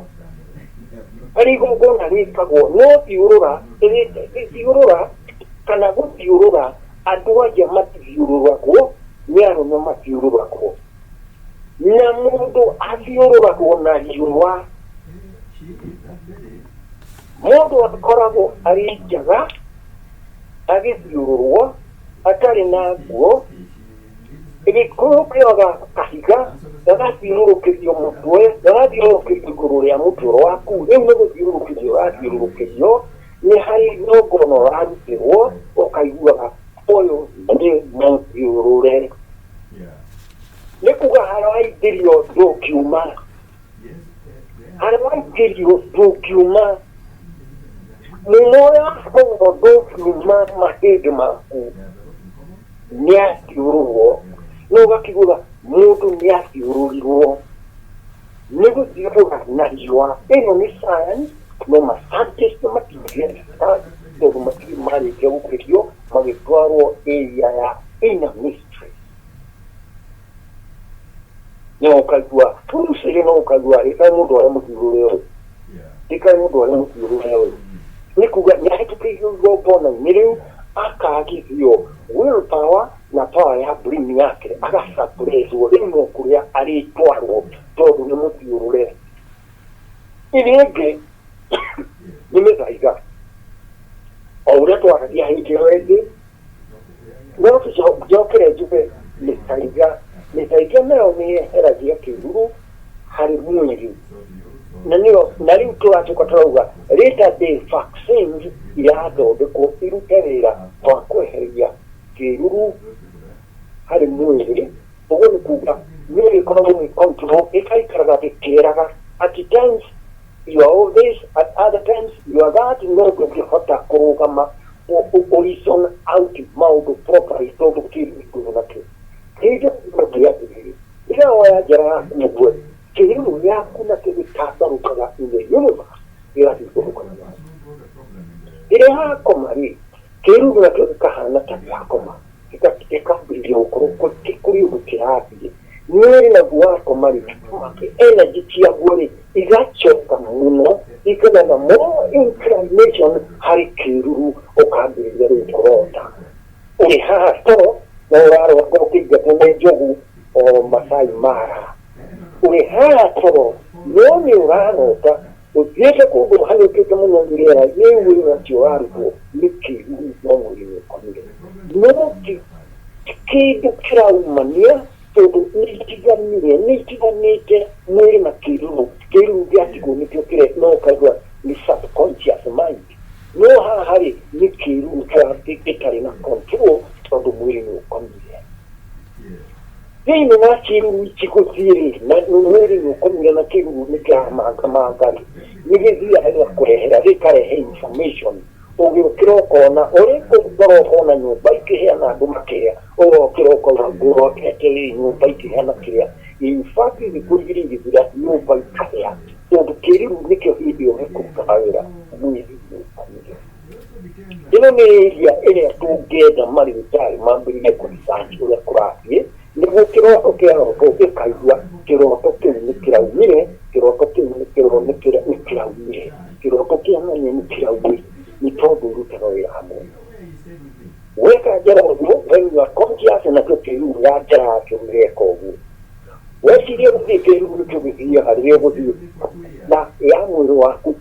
harĩ igongona rĩkagwo, no thiũrũra thiũrũra kana gũthiũrũra, andũ aya matithiũrũragwo, nĩ arũme mathiũrũragwo. Na mũndũ athiũrũragwo na riũa. Mũndũ akoragwo arĩ njaga agĩthiũrũrwo atarĩ na nguo. Gĩkũyũ kĩoyaga kahiga gagathiũrũrũkĩrio mũtwe, gagathiũrũrũkĩrio igũrũ rĩa mũtwe waku. Rĩu nĩ gũthiũrũrũkĩrio ũrathiũrũrũkĩrio, nĩ harĩ igongona ũrarutĩrwo, ũkaiguaga ũyũ nĩ mũthiũrũre. Nĩ kuga harĩa waingĩrio ndũngiuma, harĩa waingĩrio ndũngiuma, mumo ũrĩa wakorwo ndũngiuma mahĩndĩ maku nĩ athiũrũrwo. No ũgakĩgũra mũndũ nĩ athiũrũrirwo nĩ gũthiũrũra na riũa. Ĩno nĩ science, no ma scientist matingĩenda tondũ matirĩ marĩkia gũkĩrio magĩtwarwo area ya inner mystery. No ũkaigua turucĩrĩ, no ũkaigua ĩkaĩ mũndũ arĩa mũthiũrũre ũyũ, ĩkaĩ mũndũ arĩa mũthiũrũre ũyũ, nĩ kuga nĩ ahĩtũkĩirio igongona-inĩ rĩu, akagithio will power na power ya brain yake, agasuppresswo. Rĩu no kũrĩa arĩtwarwo tondũ nĩ mũthiũrũre. Ĩrĩa ĩngĩ nĩ mĩthaiga, o ũrĩa twaragia hĩndĩ ĩyo ĩngĩ. No njokere njuge mĩthaiga, mĩthaiga nayo nĩ yeheragia kĩruru harĩ mwĩrĩ, na nĩyo na rĩu tũracoka tũrauga later day vaccines irathondekwo irute wĩra wa kweheria kĩruru harĩ mwĩrĩ. Ũguo nĩ kuga mwĩrĩ ĩkoragwo ĩ control, ĩgaikaraga ĩkĩeraga at times you are all this, at other times you are that. No ndũngĩhota kũrũgama reason out maũndũ properly tondũ kĩruru nakĩo kĩndũ kĩa atĩrĩrĩ, rĩrĩa woya njara yaku ũguo, kĩruru gĩaku nakĩo gĩtambarũkaga in the universe, gĩgathiĩ kũrũkana nawe. Rĩrĩa wakoma rĩ, kĩruru nakĩo gĩkahana ta gĩakoma, gĩkambĩrĩria gũkorwo kũrĩ ũndũ kĩrathiĩ mwĩrĩ naguo. Wakoma rĩ, energy ciaguo rĩ igacoka mũno, ikagĩa na more inclination harĩ kĩruru, ũkambĩrĩria rĩu kũrota ũrĩ haha toro na ũrarota ũkĩingatwo nĩ njogu o Masai Mara. Ũrĩ haha toro no nĩ ũrarota ũthiĩte kũndũ ũhanyũkĩte mũno rĩera rĩu, wĩra ũcio warutwo nĩ kĩruru, no mwĩrĩ nĩ ũkomire, no kĩndũ kĩraumania tondũ nĩ itiganire, nĩ itiganĩte mwĩrĩ na kĩruru. Kĩruru gĩatigwo nĩkĩo kĩre no ũkaigua nĩ subconscious mind, no haha rĩ nĩ kĩruru gĩtarĩ na control tondũ mwĩrĩ nĩ ũkomire. Thĩinĩ wa kĩruru ici gũthiĩ rĩ, na mwĩrĩ nĩ ũkomire na kĩruru nĩ kĩramangamanga rĩ, nĩ gĩthiaga gĩgakũrehera, gĩkarehe information. Ũgĩũkĩra ũkona ũrĩ kũu toro, ũkona nyũmba ikĩhĩa na andũ makĩhĩa. Ũgokĩra ũkauga ngũrotete rĩ nyũmba ikĩhĩa na kĩrĩa. In fact, thikũ igĩrĩ igĩthira nyũmba ikahĩa tondũ kĩruru nĩkĩo hĩndĩ ĩyo gĩkũrutaga wĩra, mwĩrĩ nĩ ũkomire. Ĩno nĩ area ĩrĩa tũngĩenda marĩgĩtarĩ mambĩrĩrie kũ research ũrĩa kũrathiĩ, nĩguo kĩroto kĩarotwo gĩkaigua kĩroto kĩu nĩ kĩraumire, kĩroto kĩu nĩ kĩraumire, kĩroto kĩa ng'ania nĩ kĩraumire, nĩ tondũ ũrutaga wĩra hamwe. Weka njara ũguo, when you are conscious, nakĩo kĩruru ya njara yakĩo gĩgeka ũguo. Weciria gũthiĩ, kĩruru nĩkĩo gĩthiaga rĩrĩa ũgũthiĩ na ya mwĩrĩ waku,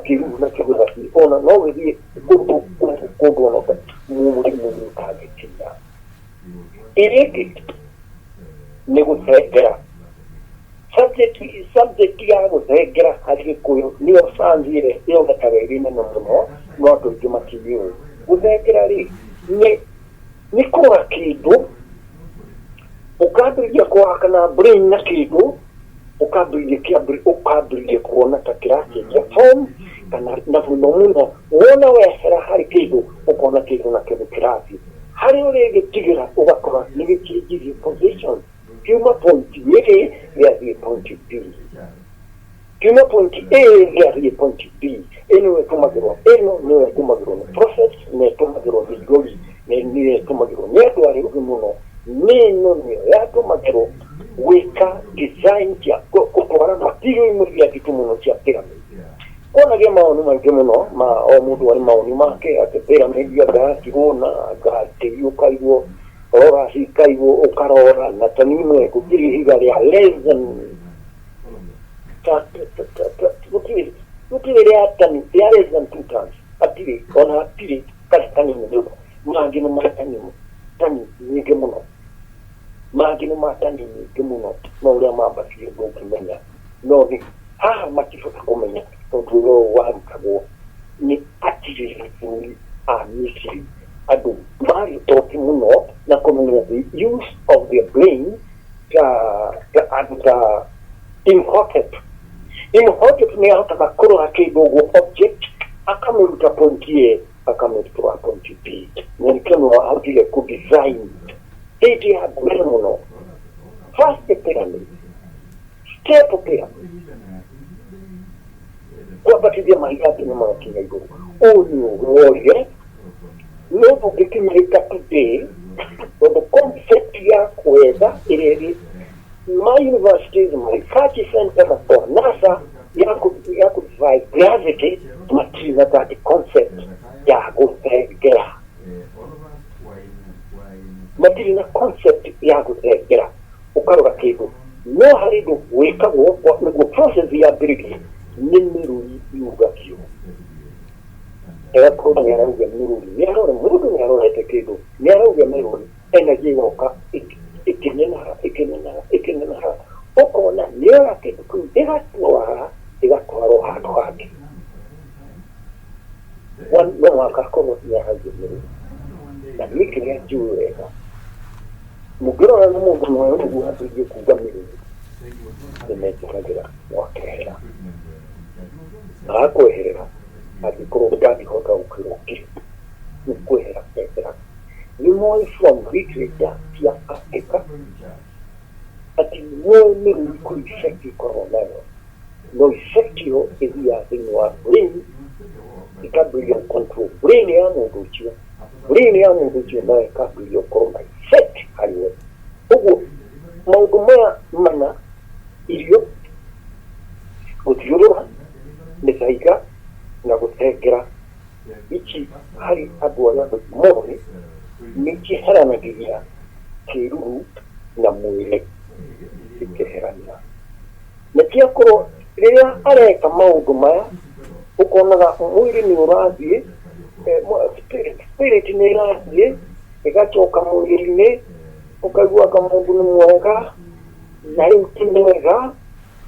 kĩruru nakĩo gĩgathiĩ, ona no gĩthiĩ kũndũ kũndũ ona mwĩrĩ mwĩrĩ ũtangĩkinya. Ĩrĩa ĩngĩ nĩ gũthengera. Subject ya gũthengera harĩ Gĩkũyũ nĩyo sanzi ĩrĩa ĩonekaga ĩrĩ nene mũno, no andũ aingĩ matiũĩ. Gũthengera rĩ, nĩ kũrora kĩndũ, ũkambĩrĩria kũhaka na brain na kĩndũ ũkambĩrĩria ũkambĩrĩria kuona ta kĩracenjia form kana na mũno mũno wona wehera harĩ kĩndũ, ũkona kĩndũ nakĩo nĩ kĩrathiĩ harĩa ũrĩgĩtigĩra, ũgakora nĩ gĩchenjirie position, kiuma point A gĩathiĩ point B. Kiuma point A gĩathiĩ point B. Ĩno ĩtũmagĩrwo, ĩno nĩyo ĩtũmagĩrwo nĩ prophets, na ĩtũmagĩrwo nĩ irori, na nĩyo ĩtũmagĩrwo nĩ andũ arĩa ũgĩ mũno. Nĩ ĩno nĩyo yatũmagĩrwo gwĩka design cia gũtwara material imwe iria nditũ mũno cia pyramid. Kwanagĩa mawoni maingĩ mũno ma o mũndũ arĩ mawoni make atĩ pyramid anga yakirwo na anga tĩri ũkaigwo rora cikaigwo ũkarora na tani imwe gũtirĩ ihiga rĩa less than gũtirĩ rĩa tani rĩa less than 2 tons, hatirĩ ona hatirĩ kana kanini nĩ mangĩ nĩ ma tani tani nyingĩ mũno, mangĩ nĩ ma tani nyingĩ mũno, no ũrĩa mambatire ndũngĩmenya, no nĩ haha matibota kũmenya tondũ ũrĩa ũyũ warutagwo nĩ atirĩrĩri bũrũri a Misiri, andũ marĩ oki mũno na kũmenya the use of their brain, ta andũ ta Imhotep. Imhotep nĩ ahotaga kũrora kĩndũ ũguo, object, akamĩruta point A akamĩtwara point B, na nĩkĩo nĩ ahotire kũ design hĩndĩ ya mbere mũno first pyramid, step pyramid, kwambatithia mahiga nginya magakinya igũrũ. Ũũ nĩ ũgĩ worire no ndũngĩkinyĩrĩka today tondũ concept ya kwetha ĩrĩa ĩrĩ ma universities, ma research center na kwa NASA ya kũ defy gravity, matirĩ na that concept ya gũthengera, matirĩ na concept ya gũthengera ũkarora kĩndũ, no harĩ ũndũ wĩkagwo nĩguo process yambĩrĩrie nĩ mĩrũri yugagio ĩgakorwo nĩ arauga mĩrũri, nĩ arora mũndũ nĩ arorete kĩndũ, nĩ arauga mĩrũri, energy ĩgoka ĩkĩneneha ĩkĩneneha ĩkĩneneha, ũkona nĩora kĩndũ kĩu ĩgatwara ĩgatwarwo handũ hangĩ. No mũhaka akorwo nĩ arauga mĩrũri, na niĩ kĩrĩa njũĩ wega, mũngĩrora na mũndũ mwerũ ũguo ambĩrĩrie kuga mĩrũri, nĩ metĩkagĩra mwakehera agakweherera angĩkorwo ndangĩhota gũkwĩrwo kĩ nĩ kwehera ehera. Nĩ moĩ from literature cia Africa atĩ nĩ moĩ mĩrũri kũrĩ effect ĩkoragwo nayo, no effect ĩyo ĩthiaga thĩinĩ wa brain, ĩkambĩrĩria control brain ya mũndũ ũcio, brain ya mũndũ ũcio nayo ĩkambĩrĩria gũkorwo na effect harĩ we. Ũguo maũndũ maya mana, irio, gũthiũrũra mĩthaiga na gũthengera, ici harĩ andũ arĩa moĩ nĩ ciheranagĩria kĩruru na mwĩrĩ, ikeherania na ciakorwo rĩrĩa areka maũndũ maya ũkonaga mwĩrĩ nĩ ũrathiĩ, spirit nĩ ĩrathiĩ ĩgacoka mwĩrĩ-inĩ, ũkaiguaga mũndũ nĩ mwega na rĩu ti mwega,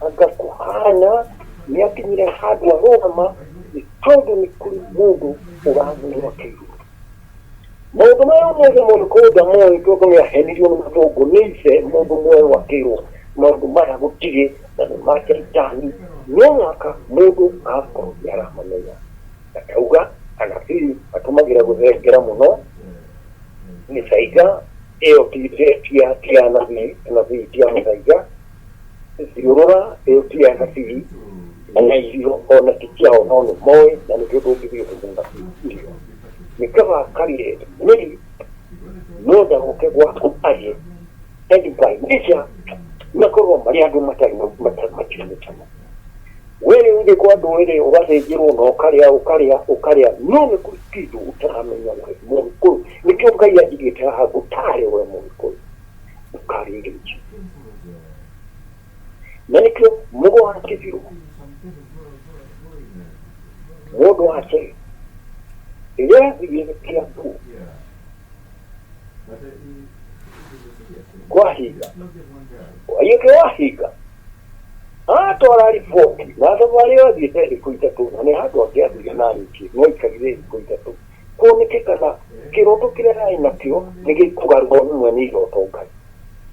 anga kũhana nĩ akinyire handũ arũgama nĩ tondũ nĩ kũrĩ mũndũ ũramwĩra kĩruru. Maũndũ maya mothe mũgĩkũyũ ndamoĩ tondũ nĩ ahenirio nĩ mũthũngũ, nĩ ithe mũndũ mwerũ akĩrwo maũndũ maya gũtirĩ na nĩ ma caitani, no mũhaka mũndũ agakorwo nĩ aramamenya. Na ndauga anabii matũmagĩra gũthengera mũno mĩthaiga ĩyo, ti ya anabii, anabii ti a mĩthaiga, thiũrũra ĩyo ti ya anabii, na irio ona ti ciao, no nĩ moĩ, na nĩkĩo ndũngĩthiĩ ũhe mũnabii irio, nĩ kaba akarĩe mĩri no ndagoke gwaku arĩe. And by nature makoragwo marĩ andũ matarĩ matirĩ mĩtamo. We rĩu ũthiĩ kwa ndũrĩrĩ ũgathĩnjĩrwo na ũkarĩa ũkarĩa ũkarĩa, no nĩ kũrĩ kĩndũ ũtaramenya we mũgĩkũyũ. Nĩkĩo Ngai anjigĩte haha ngũtare we mũgĩkũyũ ndũkarĩe irio icio, na nĩkĩo mũgo wa kĩbirũ mũndũ wake rĩrĩa athire Kĩambu kwahinga waiũke wahinga atwara riboti na thabarĩ ĩyo athiĩte thikũ 3, na nĩ handũ angĩathire na arĩkie no aikarire thikũ 3 kuoneke kana kĩroto kĩrĩa ararĩ nakĩo nĩ gĩkũgarũrwo nĩ mwene iroto Ngai,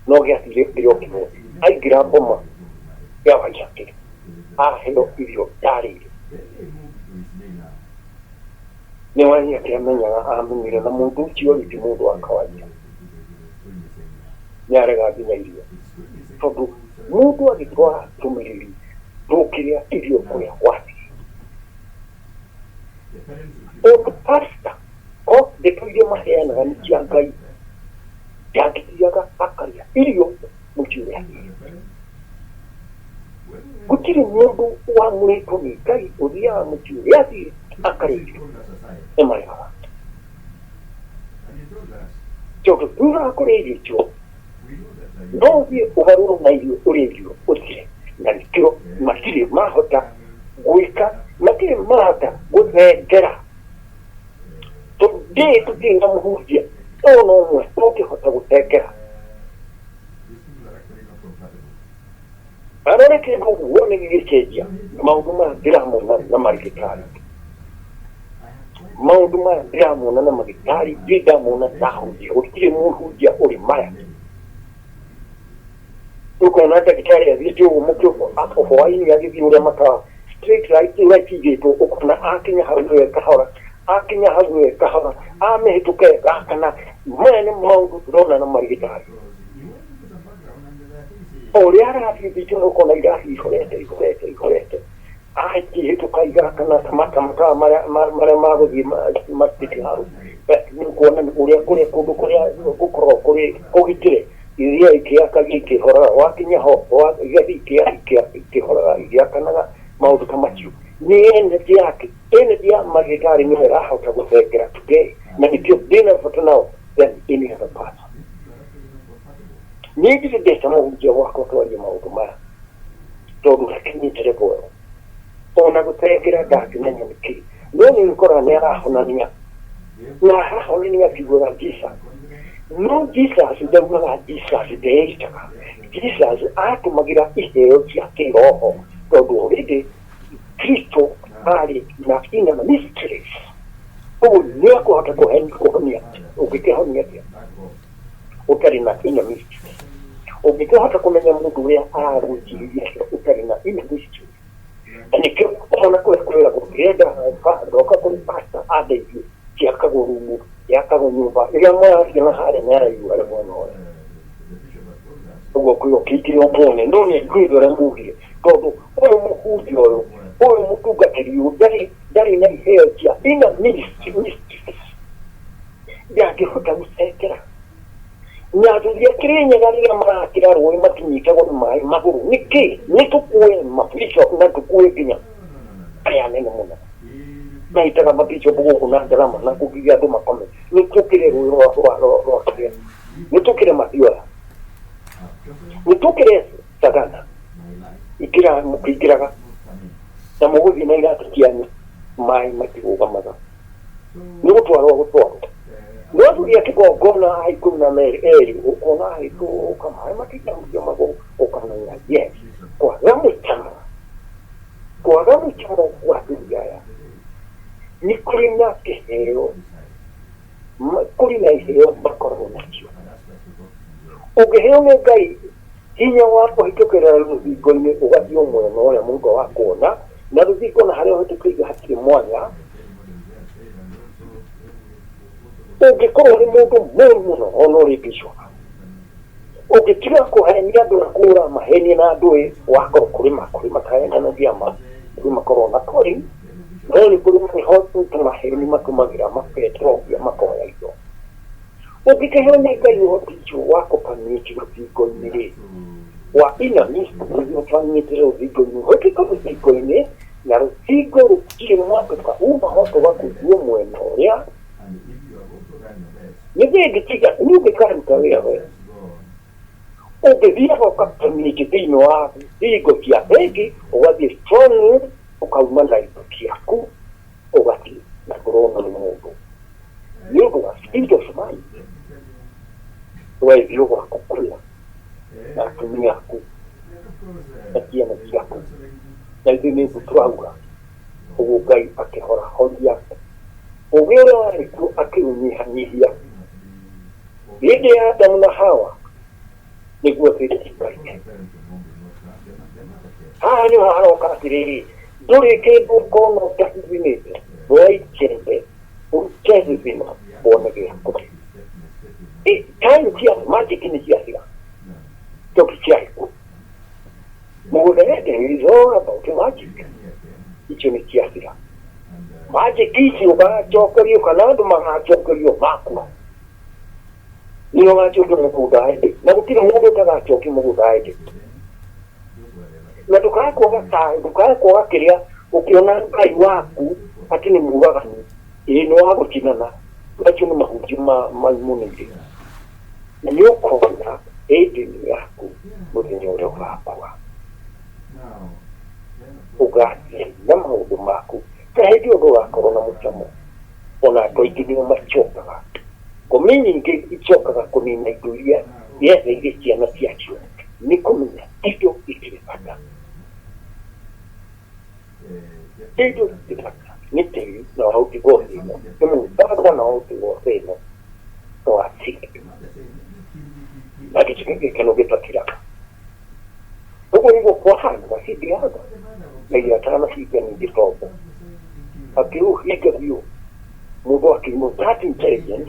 no gĩathire kĩrĩ o kĩmwe. Aingĩra mboma ya Waiyaki aheo irio ndarĩire nĩ Waiyaki amenyaga amenyire na mũndũ ũcio rĩ ti mũndũ wa kawaida, nĩ arega nginya irio tondũ mũndũ agĩtwara ndũmĩrĩri Ndũngĩrĩa irio kũrĩa wathiĩ. Ũndũ pastor o ndeto iria maheanaga nĩ cia Ngai, ndangĩthiaga akarĩa irio mũciĩ ũrĩa athiĩte. Gũtirĩ mũndũ wamũrĩtwo nĩ Ngai ũthiaga mũciĩ ũrĩa athiĩ akarĩa irio, nĩ maregaga. Tondũ thutha wa kũrĩa irio icio, no ũthiĩ ũgarũrwo na irio ũrĩe irio ũthire, na nĩkĩo matirĩ mahota gwĩka, matirĩ mahota gũthengera. Today tũtirĩ na mũhunjia ona ũmwe ũngĩhota gũthengera. Arore kĩndũ ũguo nĩ gĩgĩcenjia maũndũ maya ndĩramona na marigĩtarĩ. Maũndũ maya ndĩramona na magĩtarĩ ndirĩ ndamona ndahunjia gũtirĩ mũhunjia ũrĩ maya. Ũkona ndagĩtarĩ athiĩte ũguo mũkĩũko hwainĩ agĩthiĩ ũrĩa matawa street light ũrĩa cigĩtwo ũkona akinya hau we kahora akinya hau we kahora amĩhĩtũke gakana maya nĩ maũndũ ndĩrona na marigĩtarĩ. O ũrĩa arathiĩ thitima ũkona irathiĩ ihorete ihorete ihorete akĩhĩtũka igakana ta matawa marĩa marĩa magũthiĩ mathiĩte hau nĩ kuona ũrĩa kũrĩa kũndũ kũrĩa gũkoragwo kũrĩ kũgitĩre iria ikĩakagia ikĩhoraga wakinya ho igathiĩ ikĩhoraga igĩakanaga maũndũ ta macio nĩ energy yake energy ya marigĩtarĩ nĩyo ĩrahota gũthengera today na nĩkĩo ndĩna bata nao than any other person. Niĩ ndirĩ ndeta mũhunjia gwakwa twarie maũndũ maya tondũ ndakinyĩte level ĩyo ona gũtengera ndangĩmenya nĩkĩ no nĩ ũkoraga nĩ arahonania na arahonania akiugaga Jesus no Jesus ndaugaga Jesus ndeĩtaga Jesus atũmagĩra iheo cia kĩroho tondũ already Kristo arĩ na inner mysteries ũguo nĩ akũhota kũhonia ũngĩkĩhonia atĩa ũtarĩ na inner mysteries ũngĩkĩhota kũmenya mũndũ ũrĩa aragwĩciriria atĩa ũtarĩ na inner mysteries na nĩkĩo ona kũrĩa kwĩragwo ndĩrenda ndoka kũrĩ pastor andeithie ciakagwo rumu yakagwo nyũmba ĩrĩa mũraria na harĩa nĩ araigua arĩ mwena ũrĩa ũguo kwĩrwo kĩingĩre ũmwone no nĩ aiguĩte ũrĩa mugire tondũ ũyũ mũhunjia ũyũ ũyũ mũtungatĩri ũyũ ndarĩ ndarĩ na iheo cia inner mysteries ndangĩhota gũcekera na athuri a Kĩrĩnyaga rĩrĩa marakĩra rũĩ matinyitagwo nĩ maĩ magũrũ nĩkĩ nĩ tũkue mabishop na tũkue nginya arĩa anene mũno mahĩtaga mabishop gũkũ na ndarama na kũgiria andũ makome nĩ tũkĩre rũĩ rwa rwa rwa rwa kĩrĩa nĩ tũkĩre Mathioya nĩ tũkĩre Sagana ingĩra mũkĩingĩraga na mũgũthiĩ na iratũ cianyu maĩ matirũgamaga nĩ gũtwarwo gũtwarwo no athuri a kĩgongona a ikũmi na merĩ erĩ ũkona ahĩtũka maĩ matindahutia magũrũ ũkamenya yes kwaga mũcamo kwaga mũcamo wa athuri aya nĩ kũrĩ na kĩheo kũrĩ na iheo makoragwo nacio ũngĩheo nĩ Ngai hinya wa kũhĩtũkĩra rũthingo-inĩ ũgathiĩ mwena ũrĩa mũndũ wa kuona na rũthingo na harĩa ũhĩtũkĩire hatirĩ mwanya ũngĩkorwo nĩ mũndũ mũru mũno ona ũrĩ bishop ũngĩtiga kũhenia andũ na kũra mahenia na andũ ĩ wakorwo kũrĩ makũrĩ matahenanagia ma kũrĩ makorwo na kũrĩ no nĩ kũrĩ marĩ maheni matũmagĩra maketongia makoya indo ũngĩkĩheo nĩ Ngai ũhoti ũcio wa kũpaniĩti rũthingo-inĩ rĩ wa inner mystery ũpaniĩte rũthingo-inĩ ũhĩtũke rũthingo-inĩ na rũthingo rũtirĩ mwatũka uma ho tũgakũigua mwena ũrĩa nĩ ngĩtiga nĩ ũngĩkaruta wĩra we ũngĩthiaga ũkapaniĩti thĩinĩ wa thingo cia bengi ũgathiĩ strong room ũkauma na indo ciaku ũgathiĩ na ndũrona nĩ mũndũ nĩ ũndũ wa speed of mind ũgathiĩ gwaku kũrĩa na atumia aku na ciana ciaku na ithuĩ nĩ ũguo tũrauga ũguo Ngai akĩhorahoria ũgĩ ũrĩa warĩ kuo akĩũnyihanyihia hĩndĩ ya Adamu na Hawa nĩguo twĩtĩkanie haha nĩho haroka atĩrĩrĩ ndũrĩ kĩndũ ũkona ũtahithinĩte woe icembe ũrute gĩthima wone gĩa kũrĩa time cia magic nĩ ciathira tondũ ciarĩ kuo. Mũgũnda Eden is all about magic. Icio nĩ ciathira. Magic ici ũgacokerio kana andũ magacokerio makua. Nĩ ũgacokio mũgũnda Eden. Na gũtirĩ mũndũ ũtagacokio mũgũnda Eden. Na ndũkae kwaga thayũ, ndũkae kwaga kĩrĩa ũkĩona Ngai waku atĩ nĩ mũragani, ĩĩ nĩ wa gũcinana, macio nĩ mahunjio maimunĩire. Na nĩ ũkona Edeni yaku mũthenya ũrĩa ũgakua. Ũgathiĩ na maũndũ maku, na hĩndĩ ĩyo ndũgakorwo na mũcamo. Ona andũ aingĩ nĩo macokaga. Ngomi nyingĩ icokaga kũnina indo iria yetheire ciana ciacio nĩ kũmenya indo itirĩ bata. Indo itirĩ bata nĩ tĩri na waũtigwo thĩ ĩno, nĩ mũthanga na waũtigwo thĩ ĩno no wathira. Na gĩkeno gĩtathiraga. Ũguo nĩguo kwahana cingĩhanda na iratanahinga ningĩ tombo. Akĩũhinga biũ mũndũ akiuma that intelligent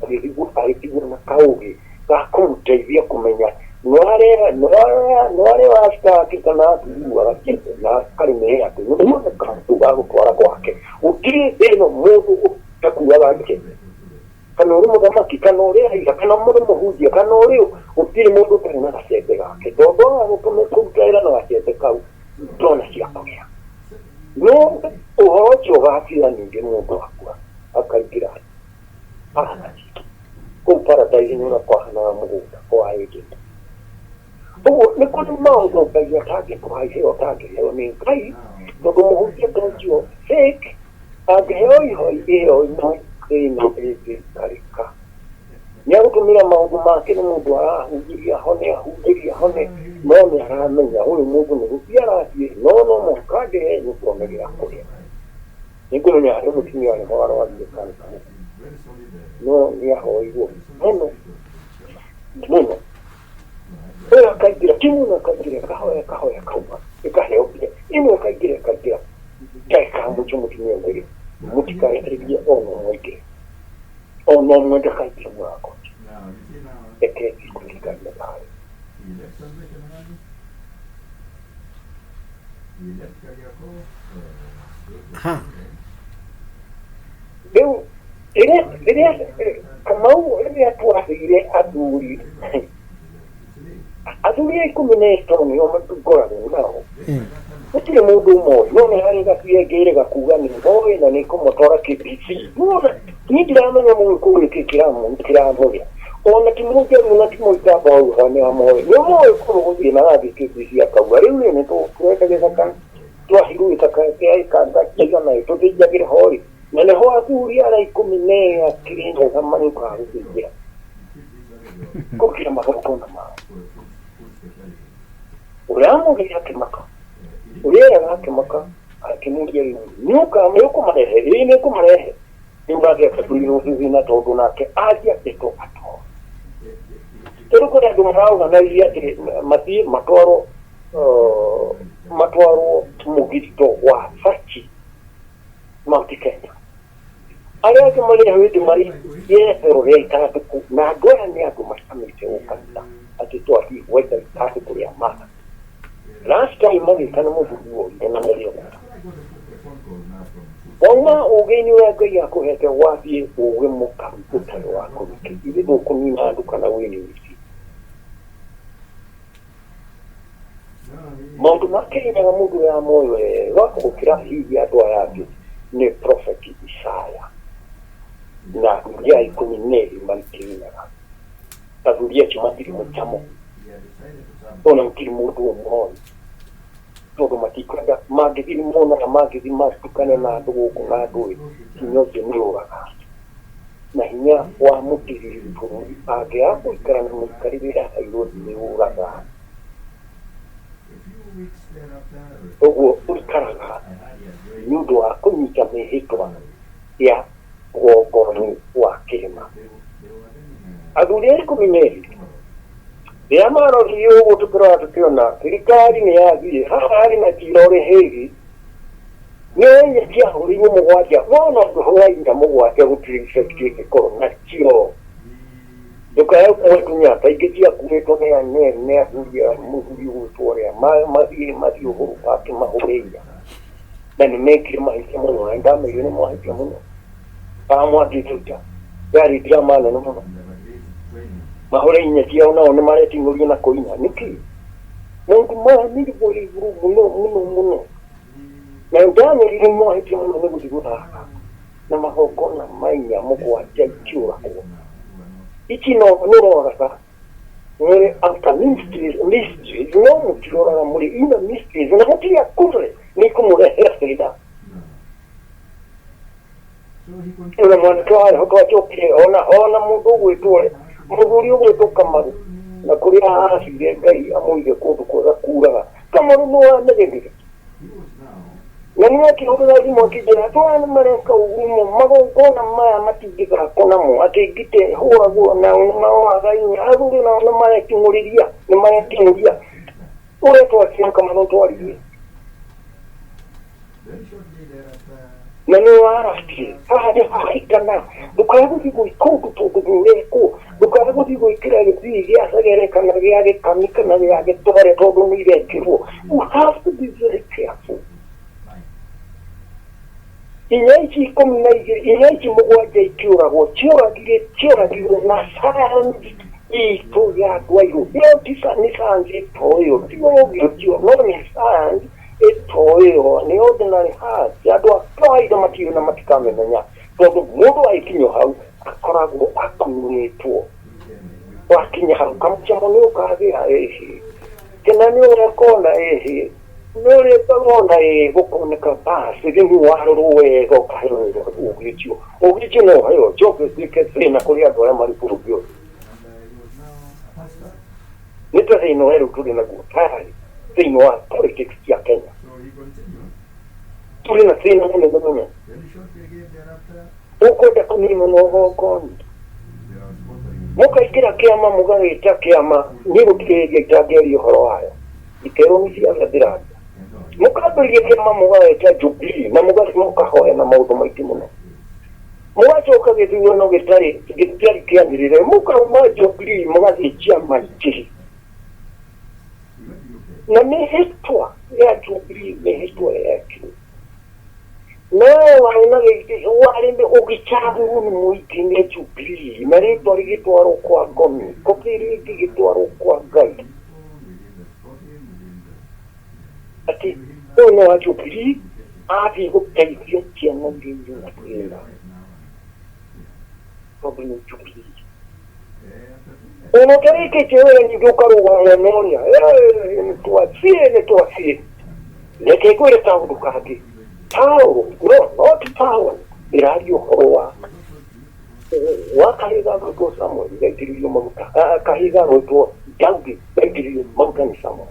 agĩthigwo agĩtigwo na kaũgĩ ga kũmũteithia kũmenya no arĩa wacitake kana atuaga na karĩmĩre atĩ nĩ kandũ ga gũtwara gwake. Gũtirĩ thĩ ĩno mũndũ ũtakuaga njĩra kana ũrĩ mũthamaki kana ũrĩ raia kana ũrĩ mũhunjia kana ũrĩ ũ gũtirĩ mũndũ ũtarĩ na gacembe gake tondũ waga kũruta wĩra na gacembe kau ndona cia kũrĩa no ũhoro ũcio ũgathira ningĩ mũndũ akua akaingĩra paradise kũu paradise nĩ ũrĩa kwahanaga mũgũnda kwa Eden. Ũguo nĩ kũrĩ maũndũ Ngai atangĩkũha iheo atangĩheo nĩ Ngai tondũ mũhunjia ta ũcio fake angĩheo iheo ino ĩno ĩngĩikarĩka nĩ agũtũmĩra maũndũ make nĩ mũndũ arahunjĩria hone ahunjĩria hone no nĩ aramenya ũyũ mũndũ nĩ gũthiĩ arathiĩ no no mũhaka ndĩhe nĩ kuona gĩa kũrĩa. Nĩ ngũmenya harĩ mũtumia warĩ ho warwarire kansa no nĩ ahoirwo mũno mũno ũyũ akaingĩra timu ĩno akaingĩra ĩkahoya ĩkahoya ĩkauma ĩkaheo mbia ĩno ĩkaingĩra ĩkaingĩra ndagĩka ya mũico mũtumia ũngĩ mũtikarekererie ona ũmwe aingĩre ona ũmwe ndakaingĩre mũrango ũcio reke thiĩ kũririkania thayũ. Ha. Rĩu rĩrĩa rĩrĩa Kamau rĩrĩa twathire athuri athuri a ikũmi na ĩtano nĩo ngoragwo nao gũtirĩ mũndũ ũmoĩ no nĩ harĩ gaciengĩire gakuga nĩ moĩ na nĩ kũmatwara KBC. Nĩwona niĩ ndiramenya mũgĩkũyũ nĩkĩ kĩramũrĩa ona ti mũnjaruo na ti mũikamba waugaga nĩ amoĩ nĩ moĩ kũrũ gũthiĩ na gathiĩ KBC akauga rĩu rĩ nĩ tũrenda gĩthaka twahirwo gĩthaka kĩa ĩka igana ĩ tũthĩnjagĩre ho rĩ na nĩho athuri arĩa ikũmi na erĩ a Kĩrĩnyaga marĩũkaga gũthĩnjĩra gũkĩra magongona mao. Ũrĩa amũrĩire akĩmaka, ũrĩa eraga akĩmaka, akĩmũria rĩu nĩ ũkũmarehe? Ĩĩ nĩ ngũmarehe. Rĩu nake akĩhũrirwo thĩna tondũ nake aria ndeto atoĩ. Rĩu kũrĩ andũ maraorganise atĩ mathiĩ matwarwo matwarwo mũgitho wa Sachi Mount Kenya. Arĩa angĩ marĩ hĩndĩ marĩ yethero rĩa ithandũkũ na andũ aya nĩ andũ macamĩte ũkanitha atĩ twathiĩ gwetha ithandũkũ rĩa mana. Last time magĩka nĩ mũthuri worire na mũrĩona. Wauma ũgĩ-inĩ ũrĩa Ngai akũhete wathiĩ ũgĩ mũkaru ũtarĩ wa kũrĩkĩ ithe ndũkũnina andũ kana wĩnĩ wiki. Maũndũ ma Kĩrĩnyaga mũndũ ũrĩa moĩ wega gũkĩra hihi andũ aya angĩ nĩ Prophet Isaya na athuri aya ikũmi na erĩ marĩ Kĩrĩnyaga. Athuri acio matirĩ mũcamo ona gũtirĩ mũndũ ũmoĩ tondũ matikwenda mangĩthiĩ nĩ monaga mangĩthiĩ matukane na andũ gũkũ na andũ ĩ hinya ũcio nĩ ũraga na hinya wa mũtiriri bũrũri angĩaga gũikara na mũikarĩre aheirwo nĩ ũraga. Ũguo ũikaraga nĩ ũndũ wa kũnyita mĩhĩtwa ya rũgongo-inĩ wa kĩrĩma. Athuri a ikũmi na erĩ rĩrĩa marorire ũguo tũkĩrora tũkĩona thirikari nĩ yathiĩ haha harĩ na cira ũrĩ Hague nĩ inya ciahũrirwo mũgwanja wona ũngĩhũra inya mũgwanja gũtirĩ effect ĩngĩkorwo nacio. Ndũkae gũkua tũnyata ingĩ ciakuĩtwo nĩ nĩ nĩ athuri a mũthuri ũgwĩtwo ũrĩa mathiĩ mathiĩ Uhuru Park mahũre inya na nĩ mekire mahĩtia mũno na ndamerire nĩ mwahĩtia mũno kana mwangĩte yarĩ drama nene mũno mahũre inya ciao nao nĩ mareting'ũria na kũina nĩkĩ maũndũ maya nĩ igũrũ igũrũ mũno mũno mũno na ndamerire nĩ mwahĩtia mũno nĩ gũthiĩ gũthaka na magongona ma inya mũgwanja ikĩũragwo ici no nĩroraga mũrĩ outer mysteries mysteries no mũtiroraga mũrĩ inner mysteries na mũtirĩ akũre nĩ ikũmũrehera thĩna. Ona mwanake wa Rehoka wacokire ona ona mũndũ ũgwĩtwo mũthuri ũgwĩtwo Kamaru na kũrĩa acire Ngai amũige kũndũ kwega kuraga Kamaru nĩ wanegenire na nĩ akĩhũrĩra thimũ akĩnjĩra andũ aya nĩ mareka ũguo magongona maya matingĩthakwo namo atĩ ngitĩ hũragwo nao nĩ maroraga inya athuri nao nĩ mareting'ũrĩria nĩ mareting'ũria ũrĩa twakire Kamaru twaririe na nĩ waracire haha nĩ hahingana ndũkae gũthiĩ gwĩka ũndũ tondũ nĩ ũrekwo ndũkae gũthiĩ gwĩkĩra gĩthii gĩa cegere kana gĩa gĩkami kana gĩa gĩtware tondũ nĩ irekĩrwo. You have to be very careful. Inya ici ikũmi na igĩrĩ inya ici mũgwanja ikĩũragwo cioragire cioragirwo na science itũ ya andũ airũ ĩyo ti nĩ science ĩtoĩyo ti ũgĩ ũcio no nĩ science ĩtoĩyo nĩ ordinary heart andũ a kawaida matiũĩ na matikamĩmenya tondũ mũndũ agĩkinyio hau akoragwo akuĩtwo wakinya hau kamũcamo nĩ ũkagĩa ĩhĩ kĩna nĩ ũrekona ĩhĩ nĩ ũrĩkona ĩ gũkoneka basi rĩu warorwo wega ũkaheo ũgĩ ũcio ũgĩ ũcio no ũheo njoke ũtuĩke thĩna kũrĩ andũ arĩa marĩ bũrũri ũyũ nĩ ta thĩna ũrĩa rĩu tũrĩ naguo tayari thĩinĩ wa politics cia Kenya tũrĩ na thĩna mũnene mũno ũkwenda kũninwo na ũgongoni mũkaingĩra kĩama mũgagĩta kĩama niĩ gũtirĩ hĩndĩ itangĩaria ũhoro wayo ikerwo nĩ ciaca ndĩraria mũkambĩrĩria kĩama mũgagĩta Jubilee na mũgathiĩ mũkahoya na maũndũ maingĩ mũno mũgacoka gĩthurano gĩtarĩ gĩtarĩ kĩanĩrĩre mũkauma Jubilee mũgathiĩ ciama ingĩ na mĩhĩtwa ya Jubilee mĩhĩtwa yekirwo nawe warĩ na warĩ ũgĩcagũrwo nĩ mũingĩ nĩ Jubilee na rĩtwa rĩgĩtwarwo kwa ngomi kobi rĩngĩ gĩtwarwo kwa Ngai atĩ ũyũ nĩ wa Jubilee athiĩ gũteithia ciana iria irĩ na thĩna tondũ nĩ Jubilee ona ũtarĩkĩtie wĩra ningĩ ũkarũgama mwena ũrĩa nĩ twathiĩ nĩ twathiĩ reke ngwĩre kaũndũ kangĩ Paul no not Paul ĩraria ũhoro wa wa kahĩĩ gagwĩtwo Samuel gaitĩrĩrio maguta kahĩĩ gagwĩtwo Daudi gaitĩrĩrio maguta nĩ Samuel.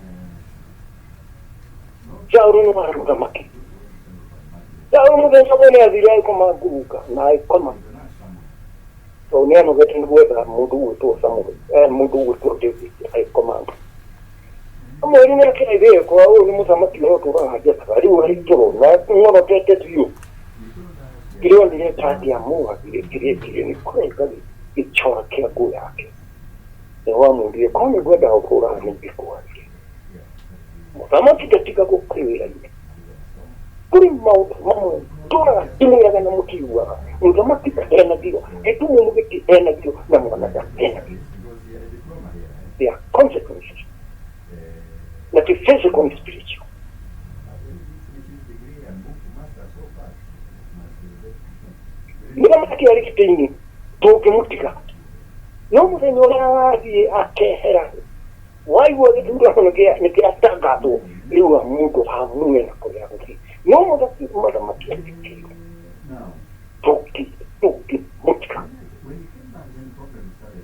Saũlũ nĩ warĩ mũthamaki. Saũlũ mũthenya ũmwe nĩ athire agĩkoma ngurunga na agĩkoma tondũ nĩ anogete nĩ gwetha mũndũ ũgwĩtwo Samuel mũndũ ũgwĩtwo David agĩkoma. Samuel nĩ akĩraithĩre kwa ũyũ nĩ mũthamaki ũrĩa ũtũraga njataga rĩu arĩ toro na ng'orotete biũ kĩrĩa onire ta angĩamũragire kĩrĩa ekire nĩ kũrenga gĩchora kĩa nguo yake. Nĩ wamwĩrire korwo nĩ ngwendaga gũkũraga nĩ ingĩkũragire. Mũthamaki ndatigagwo kũrĩ wĩra-inĩ. Kũrĩ maũndũ mamwe ndũraga ndĩmwĩraga na mũtiiguaga. Mũthamaki ndahenagio, gĩtumumu gĩtihenagio na mwana ndahenagio. There are consequences. Na ti physical ni spiritual. Mũthamaki arĩ gĩtĩ-inĩ tũngĩmũtiga no mũthenya ũrĩa agathiĩ akehera waigua gĩthurano nĩ kĩatangathwo rĩu mũndũ amue na kũrĩa gũthiĩ no mũthamaki arĩ gĩtĩ-inĩ tũngĩmũtiga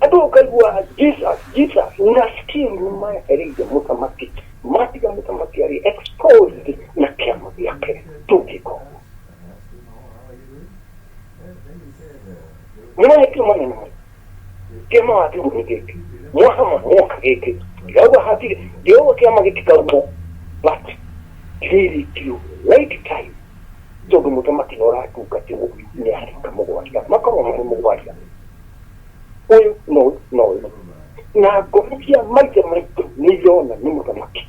andũ ũkaigua Jesus Jesus na still nĩ maehereire mũthamaki matiga mũthamaki arĩ exposed na kĩama gĩake tũngĩka ũguo nĩ mahĩtia manene mũno kĩama wathirwo nĩ gĩkĩ mwahama mwoka gĩkĩ ndirauga hatirĩ ndirauga kĩama gĩtikaumwo but kĩrĩkio right time tondũ mũthamaki nĩ ũratungatĩrwo nĩ arĩka mũgwanja makorwo marĩ mũgwanja. Ũyũ na ũyũ na ũyũ. Na ngoro cia maithe maitũ nĩ irona nĩ mũthamaki.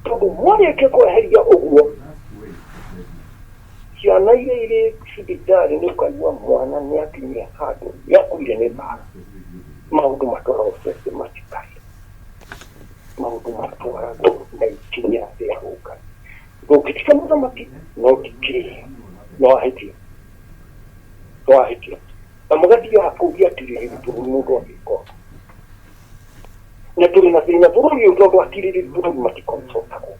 Tondũ mwarĩkia kweheria ũguo, ciana iria irĩ thibitarĩ nĩ ũkaigua mwana nĩ akinyire handũ nĩ akuire nĩ mbara. Maũndũ matwaragwo systematically. Maũndũ matwaragwo na ikinya rĩa ũngai. Ndũngĩtiga mũthamaki no tikĩrĩ no ahĩtia. No ahĩtia. Na mũgathiaga kũgia atĩrĩrĩ bũrũri mũndũ angĩkora. Na tũrĩ na thĩna bũrũri ũyũ tondũ atirĩrĩri bũrũri matikonsultagwo.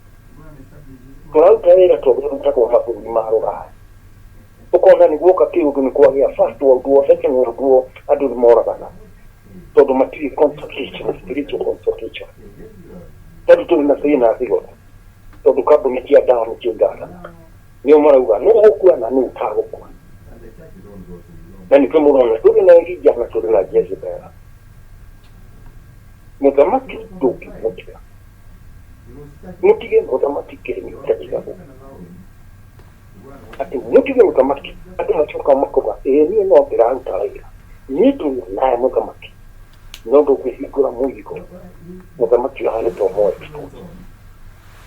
Tũraruta wĩra tondũ ũrutagwo mabũrũri ma rũraya. Ũkona nĩ guoka kĩũndũ nĩ kwagĩa first world war, second world war, andũ nĩ moragana tondũ matirĩ consultation, spiritual consultation. Tondũ tũrĩ na thĩna thĩ yothe tondũ kambuni cia ndawa nĩcio irathana. Nĩo marauga nũ ũgũkua na nũ ũtagũkua. Na nĩkĩo mũrona tũrĩ na Elija na tũrĩ na Jezebel. Mũthamaki ndũngĩmũtiga. Mũtige mũthamaki kĩrĩmi ũtatigagwo. Atĩ mũtige mũthamaki andũ macoka makoga ĩĩ niĩ no ndĩraruta wĩra. Niĩ tũrĩ naye mũthamaki no ndũngĩhingũra mũirigo mũthamaki ũhane to more expose.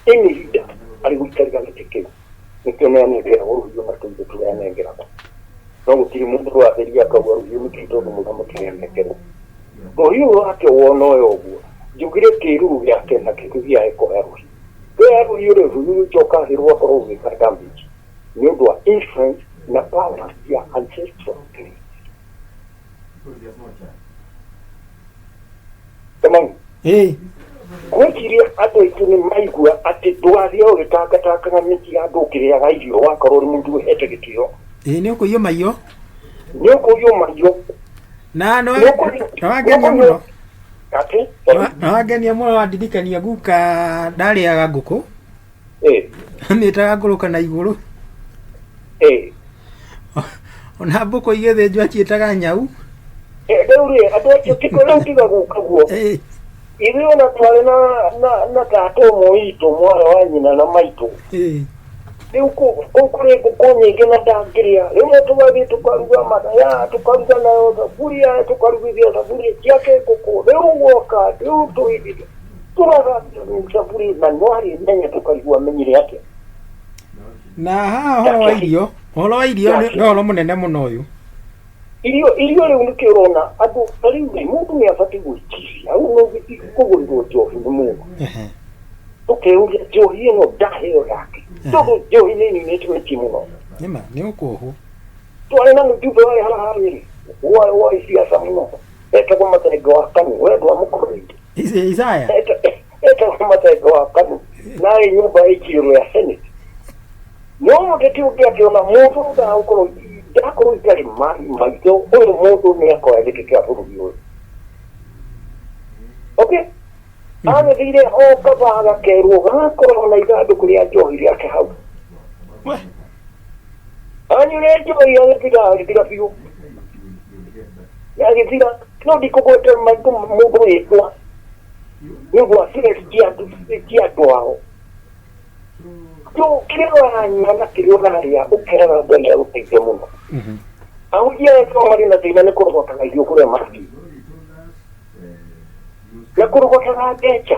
Any leader arĩ gũikarĩra gĩtĩ kĩu nĩkĩo nĩanengeragwo rũhiũ na tũindo tũrĩa anengeragwo. No gũtirĩ mũndũ ũratheria akauga rũhiũ nĩkĩ tondũ mũthamaki nĩanengerwo. Rũhiũ rwake wona ũyũ ũguo njugire kĩruru gĩake na kĩthiaga gĩkoya rũhiũ. Rĩrĩa rũhiũ rĩu rũhiũ rũcoka thĩ rũgakorwo rũgĩka damage nĩ ũndũ wa influence na power ya ancestral spirit. Kamau, Ĩĩ. Ngwĩciria andũ aitũ nĩ maigua atĩ ndũgathiĩ ũgĩtangatangaga mĩciĩ ya andũ ũkĩrĩaga irio wakorwo ũrĩ mũndũ ũhete gĩtĩo. Ĩĩ nĩ ũkũiywo maiyo. Nĩ ũkũiywo maiyo. Na nĩ wangenia mũno. Atĩ? Nĩ wangenia mũno wandirikania guka ndarĩaga ngũkũ. Ĩĩ. Amĩtaga ngũrũka na igũrũ. Ĩĩ. Ona mbũkũ igĩthĩnjwo aciĩtaga nyau. Rĩu rĩ andũ acio rĩu tiga gũka guo. Ĩĩ. Ithuĩ ona twarĩ na na na tata ũmwe witũ mwarĩ wa nyina na maitũ. Ĩĩ. Rĩu kũu kũrĩ ngũkũ nyingĩ na ndangĩrĩa. Rĩmwe tũgathiĩ tũkaruga mathaa tũkaruga nayo thaburia tũkarugithia thaburia ciake ngũkũ. Rĩu guoka rĩu tũgĩthiĩ tũgathambia thaburia na no arĩ menya tũkaigua amenyire atĩa. Na haha ũhoro wa irio, ũhoro wa irio nĩ ũhoro mũnene mũno ũyũ. Irio irio rĩu nĩkĩo ũrona andũ ta rĩu rĩ mũndũ nĩ abatiĩ gwĩciria hau no ũgĩthiĩ kũgũrĩrwo njohi nĩ mũndũ. Ũkeyũria njohi ĩno ndaheo yake tondũ njohi nĩ ĩninĩte mĩciĩ mũno. Nĩma nĩ ũkũhwo. Twarĩ na mũjumbe warĩ haha rĩ wa siasa mũno etagwo Mathenge wa Kanu we ndwamũkorire. Isaya. Etagwo Mathenge wa Kanu na arĩ nyũmba ya icirĩro ya Senate. No mũteti ũngĩ akĩona mũndũ ndagũkorwo ndakorwo itarĩ maitho ũyũ mũndũ nĩ akoya gĩtĩ kĩa bũrũri ũyũ. Okay? Agĩthire o kaba gakerwo gakoragwo na ithandũkũ rĩa njohi rĩake hau. Anyuire njohi agĩtiga agĩtiga biũ. Agĩtiga no ndikũgweta mũndũ wĩtwa nĩ ũndũ wa stress cia andũ ao. So kĩrĩa ũranyua na kĩrĩa ũrarĩa ũkeraga Ngai agũteithie mũno. Ahunjia aya no marĩ na thĩna nĩ kũrogotaga irio kũrĩa mathiĩ. Na kũrogotaga mbeca.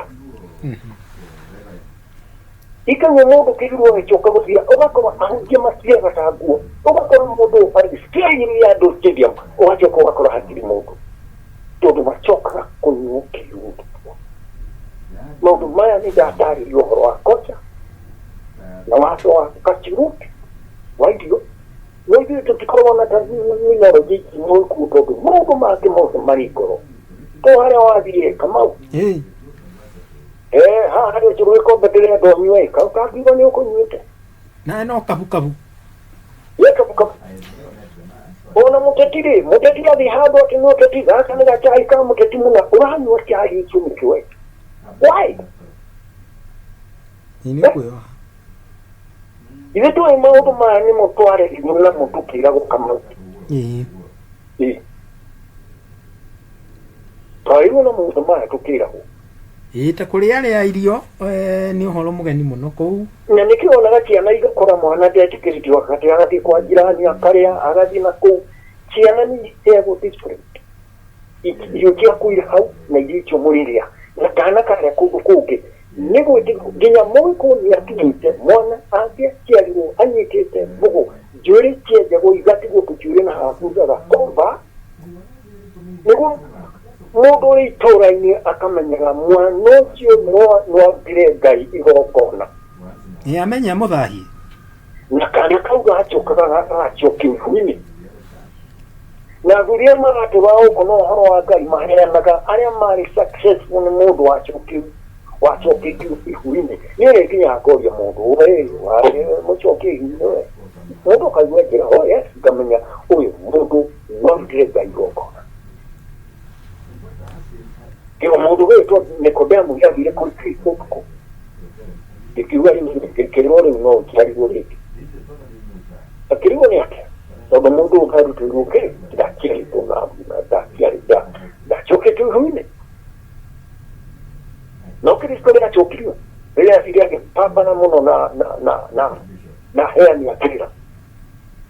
Ikaigua mũndũ kĩruru agĩcoka gũthira ũgakora ahunjia matiraga ta nguo ũgakora mũndũ arĩ stadium ya andũ stadium ũgacoka ũgakora hatirĩ mũndũ tondũ macokaga kũnyuo kĩruru. Maũndũ maya nĩ ndatarĩria ũhoro wa kocha na watho wa kashrut wa irio no ithuĩ tũtikoragwo na terminology ici mũkuo tondũ maũndũ mangĩ mothe marĩ ngoro. To harĩa wathiĩ Kamau. Ĩĩ. Haha harĩ ũcũrũ gĩkombe ndĩrenda ũnyue kau kangiuga nĩ ũkũnyuĩte. Na no kabukabu. Nĩ kabukabu. Ona mũteti rĩ, mũteti athiĩ handũ atĩ nĩ ũteti gaka nĩ gacai ka mũteti mũna ũranyua cai ũcio nĩkĩ we? Why? Ĩĩ nĩ ũkwĩyoha. Ithuĩ tũĩ maũndũ maya nĩmo twarerirwo namo tũkĩragwo Kamau. Ĩĩ. Ĩĩ. Twarerirwo na maũndũ maya tũkĩragwo. Ĩĩ ta kũrĩa rĩa irio nĩ ũhoro mũgeni mũno kũu. Na nĩkĩo wonaga ciana igakora mwana ndetĩkĩrĩtio atĩ agathiĩ kwa jirani akarĩa agathiĩ na kũu. Ciana nĩ iteagwo different. Irio ciaku irĩ hau na irio icio mũrĩrĩa na kana karĩa kũndũ kũngĩ nĩ gwĩtĩkwo nginya mũgĩkũyũ nĩ akinyĩte mwana angĩaciarirwo anyitĩte mbũgũ njuĩrĩ cienjagwo igatigwo tũnjuĩrĩ na haha thutha gakomba nĩguo mũndũ ũrĩ itũũra-inĩ akamenyaga mwana ũcio nĩwarutire Ngai igongona. Ĩ amenya mũthahie. Na kana kau gacokaga gagacokio ihu-inĩ. Na athuri arĩa maratũra gũkũ na ũhoro wa Ngai maheanaga arĩa marĩ successful nĩ mũndũ wacokio wacoketio ihu-inĩ. Niĩ rĩ nginya ngoria mũndũ we warĩ mũcokie ihu-inĩ we. Mũndũ akaigua njĩra oh yes ngamenya ũyũ mũndũ no arutĩre Ngai igongona. Kĩo mũndũ wĩtwo Nikodemu gĩathire kũrĩ Kristo ũtukũ. Gĩkiuga rĩu gĩkĩrwo rĩu no ũciarirwo rĩngĩ. Akĩrigwo nĩ atĩa? Tondũ mũndũ ũyũ ndarutĩirwo kĩ? Ndaciarĩtwo na ndacoketio ihu-inĩ. No Kristo nĩ acokirio rĩrĩa athire agĩpambana mũno na na na na na aheani a kĩrĩra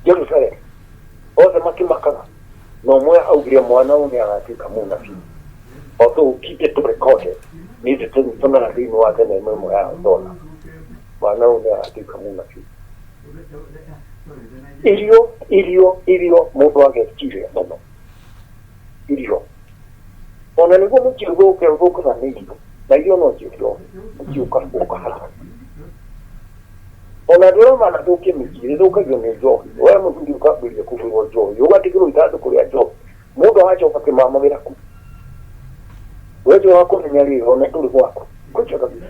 Jerusalem othe makĩmakaga na ũmwe augire mwana ũyũ nĩ agatuĩka mũnabii although keep it recorded nĩ tũnaga thĩinĩ wa thenema ĩmwe ya ndona mwana ũyũ nĩ agatuĩka mũnabii irio irio irio mũndũ ageciria mũno irio ona nĩguo mũciĩ ũthũke ũthũkaga nĩ irio na irio no cio njohi mũciĩ ũkaharagana ona andũ arĩa manathũkia mĩciĩ ĩthũkagio nĩ njohi we mũthuri ũkambĩrĩria kũgũrwo njohi ũgatigĩrwo ithandũkũ rĩa njohi mũndũ agacoka kĩmamo gĩaku wenjoha kũmenya rĩ ona ndũrĩ gwaku kũcha kabisa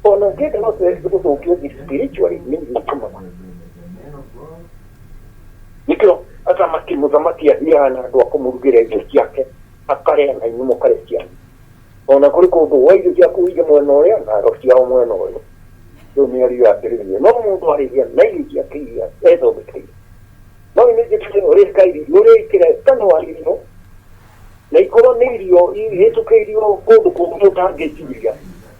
ona ũngĩenda no gũthũkio spiritually nĩ irio itũmaga nĩkĩo athamaki mũthamaki athiaga na andũ a kũmũrugĩra irio ciake akarĩa na inyuĩ mũkarĩa cianyu ona kũrĩ kũndũ wa irio ciaku ũige mwena ũrĩa na aro ciao mwena ũyũ rĩu mĩario yambĩrĩrie no mũndũ arĩhia na irio ciake iria ethondekeire no nĩ njĩtire ũrĩka irio ũrĩkĩra kanua irio na ikorwo nĩ irio ihĩtũkĩirio kũndũ kũngĩ ũtangĩciria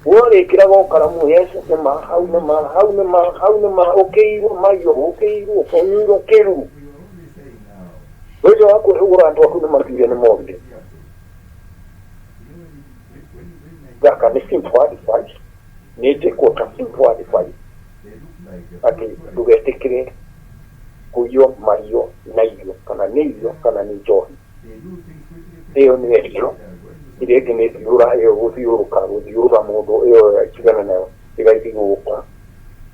worĩkĩraga ũkaramu yes nĩ ma hau nĩ ma hau nĩ ma hau nĩ ma ũkĩirwo maiyo ũkĩirwo ũkĩnyuirwo kĩru ũcio wa kwĩhũgũra andũ aku nĩ mathire nĩ morire gaka nĩ simple advice nĩ njĩkwo ta simple advice atĩ ndũgetĩkĩre kũiywo maiyo na irio kana nĩ irio kana nĩ njohi ĩyo nĩ irio ĩrĩa ĩngĩ nĩ thiũra ĩyo gũthiũrũka gũthiũrũra mũndũ ĩyo tigana nayo ĩgaithi gũka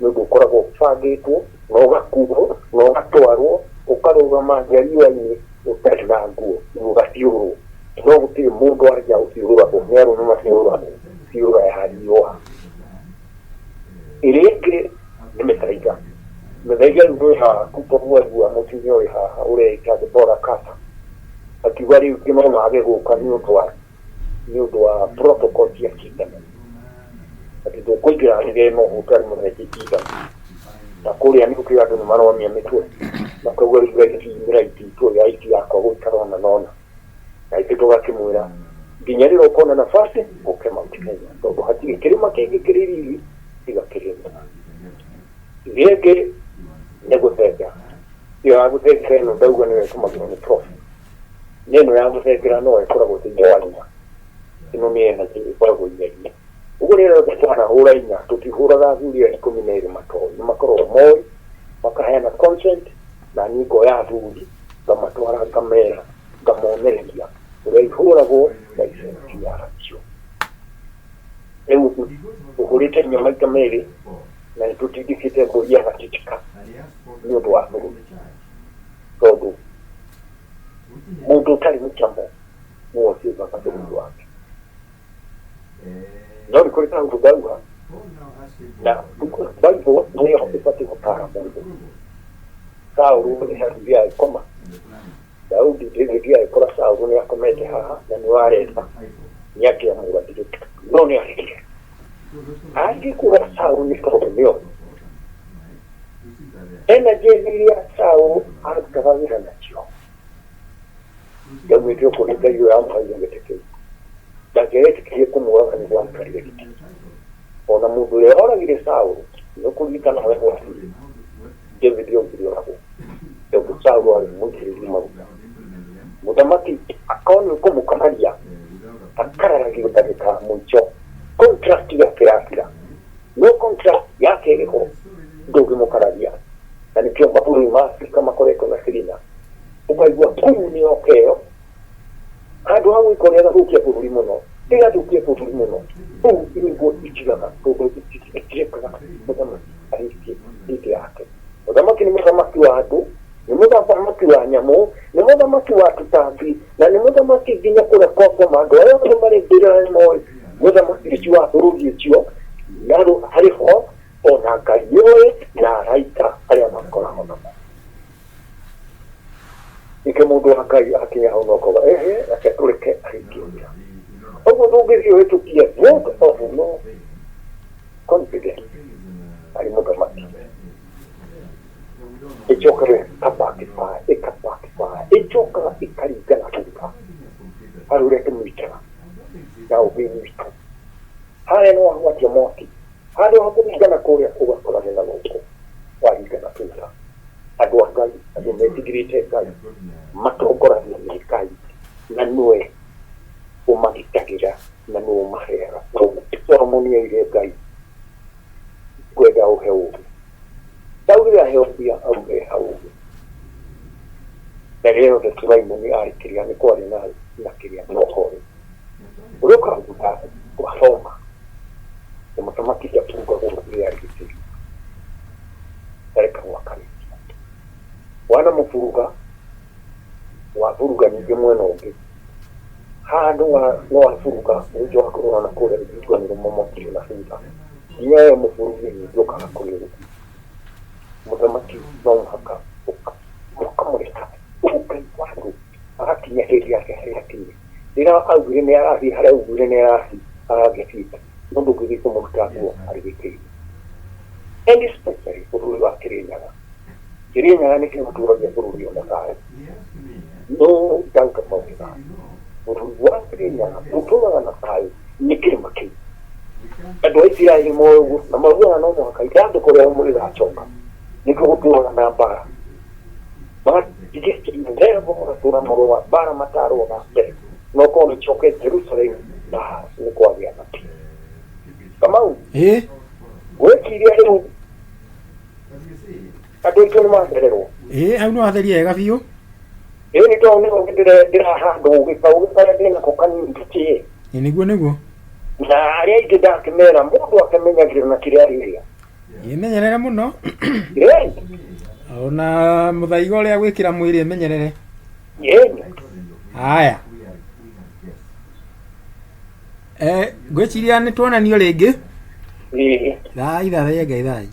nĩ ũndũ ũkoragwo ũbangĩtwo na ũgakuo na ũgatwarwo ũkarũgama nja riũa-inĩ ũtarĩ na nguo ũgathiũrũrwo no gũtirĩ mũndũ anja ũthiũrũragwo nĩ arũme mathiũrũragwo thiũrũra ya riũa ĩrĩa ĩngĩ nĩ mĩthaiga mĩthaiga rĩu ndũrĩ haha tondũ waigua mũtumia ũrĩ haha ũreita Deborah Carter akiuga rĩu no mage gũka nĩ ũndũ wa protocol cia cindano atĩ ndũkũingĩra rĩrĩa ĩno ũtarĩ mũthece cindano na kũrĩa nĩ ũkĩũĩ andũ nĩ maromia mĩtwe makauga rĩu IT nĩ right itũ ya IT yakwa gũikara ona nona na ithuĩ tũgakĩmwĩra nginya rĩrĩa ũkona nafasi ũke Mount Kenya tondũ hatirĩ kĩrĩma kĩngĩ kĩrĩ riri tiga kĩrĩma ĩrĩa ĩngĩ nĩ gũthenga ĩyo ya gũthengera ĩno ndauga nĩyo ĩtũmagĩrwo nĩ prof nĩ ĩno ya gũthengera no ĩkoragwo thĩinĩ wa inya ĩno nĩ energy ĩkoragwo inya-inĩ ũguo rĩrĩa rĩothe twanahũra inya tũtihũraga athuri aya ikũmi na erĩ matoĩ nĩ makoragwo moĩ makaheana consent na niĩ ngoya athuri ngamatwara ngamera ngamonereria ũrĩa ihũragwo na effect yacio rĩu tũhũrĩte inya maita merĩ na nĩ tũtindĩkĩte mbũri ya gatitika nĩ ũndũ wa bũrũri tondũ mũndũ ũtarĩ mũcamo nĩwe ũcivaga bũrũri wake no nĩ kũrĩ kaũndũ ndauga na Bible nĩyo ĩbatiĩ gũtaara mũndũ Saũlũ nĩ athire agĩkoma Daudi David agĩkora Saũlũ nĩ akomete haha na nĩ waretha nĩ angĩamũrathire no nĩ aregire angĩkũra Saũlũ nĩ tondũ nĩoĩ energy iria Saũlũ arutaga wĩra nacio yaumĩte o kũrĩ Ngai ũrĩa wamũheire gĩtĩ kĩu ndangĩetĩkirie kũmũraga nĩguo amũkarire gĩtĩ ona mũndũ ũrĩa oragire Saũlũ nĩ ũkũririkana ũrĩa gwathiire David augire oragwo tondũ Saũlũ arĩ mũitĩrĩrie maguta Mũthamaki akorwo nĩ ũkũmũkararia akararagio ndagĩka ya mũico contract yake yathira no contract yake ĩrĩho ndũngĩmũkararia na nĩkĩo mabũrũri ma Afrika makoretwo na thĩna ũkaigua kuu nĩ yoka ĩyo handũ ha gwĩka ũrĩa gathũkia bũrũri mũno ĩgathũkia bũrũri mũno kũu nĩguo itigaga tondũ itirekaga mũthamaki arĩkie hĩndĩ yake. Mũthamaki nĩ mũthamaki wa andũ, nĩ mũthamaki wa nyamũ, nĩ mũthamaki wa tũtambi, na nĩ mũthamaki nginya kũrĩa kwa ngoma. Andũ arĩa othe marĩ mbĩrĩra nĩ moĩ mũthamaki ũcio wa bũrũri ũcio na arĩ ho, ona Ngai nĩoĩ na araika arĩa makoragwo namo. Nĩkĩo mũndũ wa Ngai akinya hau no akauga ehe, reke tũreke arĩkie wĩra. Ũguo ndũngĩthiĩ ũhĩtũkie vote of no confidence harĩ mũthamaki. Ĩcokaga ĩkabackfire, ĩkabackfire, ĩcokaga ĩkaringana thutha harĩ ũrĩa tũmĩitaga na ũgĩ witũ. Harĩa nĩ wagwatia mwaki, handũ ha kũringana kũrĩa ũgakora nĩ na gũkũ waringana thutha. Andũ a Ngai, andũ metigĩrĩte Ngai, matongoragio nĩ Ngai na nĩwe ũmagitagĩra na nĩwe ũmaheaga ũũgĩ. Solomoni oigire Ngai ngwenda ũhe ũũgĩ. Ndaugire aheo mbia, augire ha ũũgĩ. Na rĩrĩa rĩothe Sulaimoni arĩ kĩrĩa nĩ kwarĩ na na kĩrĩa na ũhoreri. Ũrĩa ũkaga thutha wathoma na mũthamaki ndabungagwo rĩrĩa arĩ gĩtĩ-inĩ. Arekagwo akarĩkia. Wanamũburuga, waburuga ningĩ mwena ũngĩ. Haha no waburuga ningĩ wakorwo na kũrĩa rũthingo nĩ rũmomokire na thutha. Nginya we mũburugi ningĩ ũkaga kũrĩ rũthingo. Mũthamaki no mũhaka ũkamũreka Ngai waku agakinya hĩndĩ yake harĩa akinye. Rĩrĩa augire nĩ arathiĩ harĩa augire nĩ arathiĩ, aragĩthiĩ. No ndũngĩthiĩ kũmũruta nguo arĩ gĩtĩ-inĩ. And especially bũrũri wa Kĩrĩnyaga. Kĩrĩnyaga nĩkĩo gĩtũragia bũrũri ũyũ na thayũ. No doubt about that. Bũrũri wa Kĩrĩnyaga ũtũraga na thayũ nĩ kĩrĩma kĩu. Andũ a Isiraeli moĩ ũguo na maugaga no mũhaka ithandũkũ rĩao rĩgacoka. Nĩkĩo gũtũraga na mbara. Matigĩthiĩ magatũra marũa mbara matarũaga mbere. No korwo nĩcoke Jerusalem na nĩ kwagĩa na peace. Kamau, Ĩ, gwĩciria rĩu andũ aitũ nĩ mathererwo. Ĩ, hau nĩ watheria wega biũ. Ĩĩ nĩ tondũ nĩho ndĩrahanda ũgĩ kaũgĩ karĩa ndĩnako kanini gĩkĩĩ. Ĩ, nĩguo nĩguo. Na arĩa aingĩ ndakĩmera mũndũ akĩmenyagĩrĩra na kĩrĩa arĩrĩa. Ĩmenyerere mũno. Ĩĩ, Ona mũthaiga ũrĩa gwĩkĩra mwĩrĩ ĩmenyerere. Ĩĩ. Haya. Ngwĩciria nĩ tuonanio rĩngĩ. Ĩĩ. Thai thathaiya Ngai thai.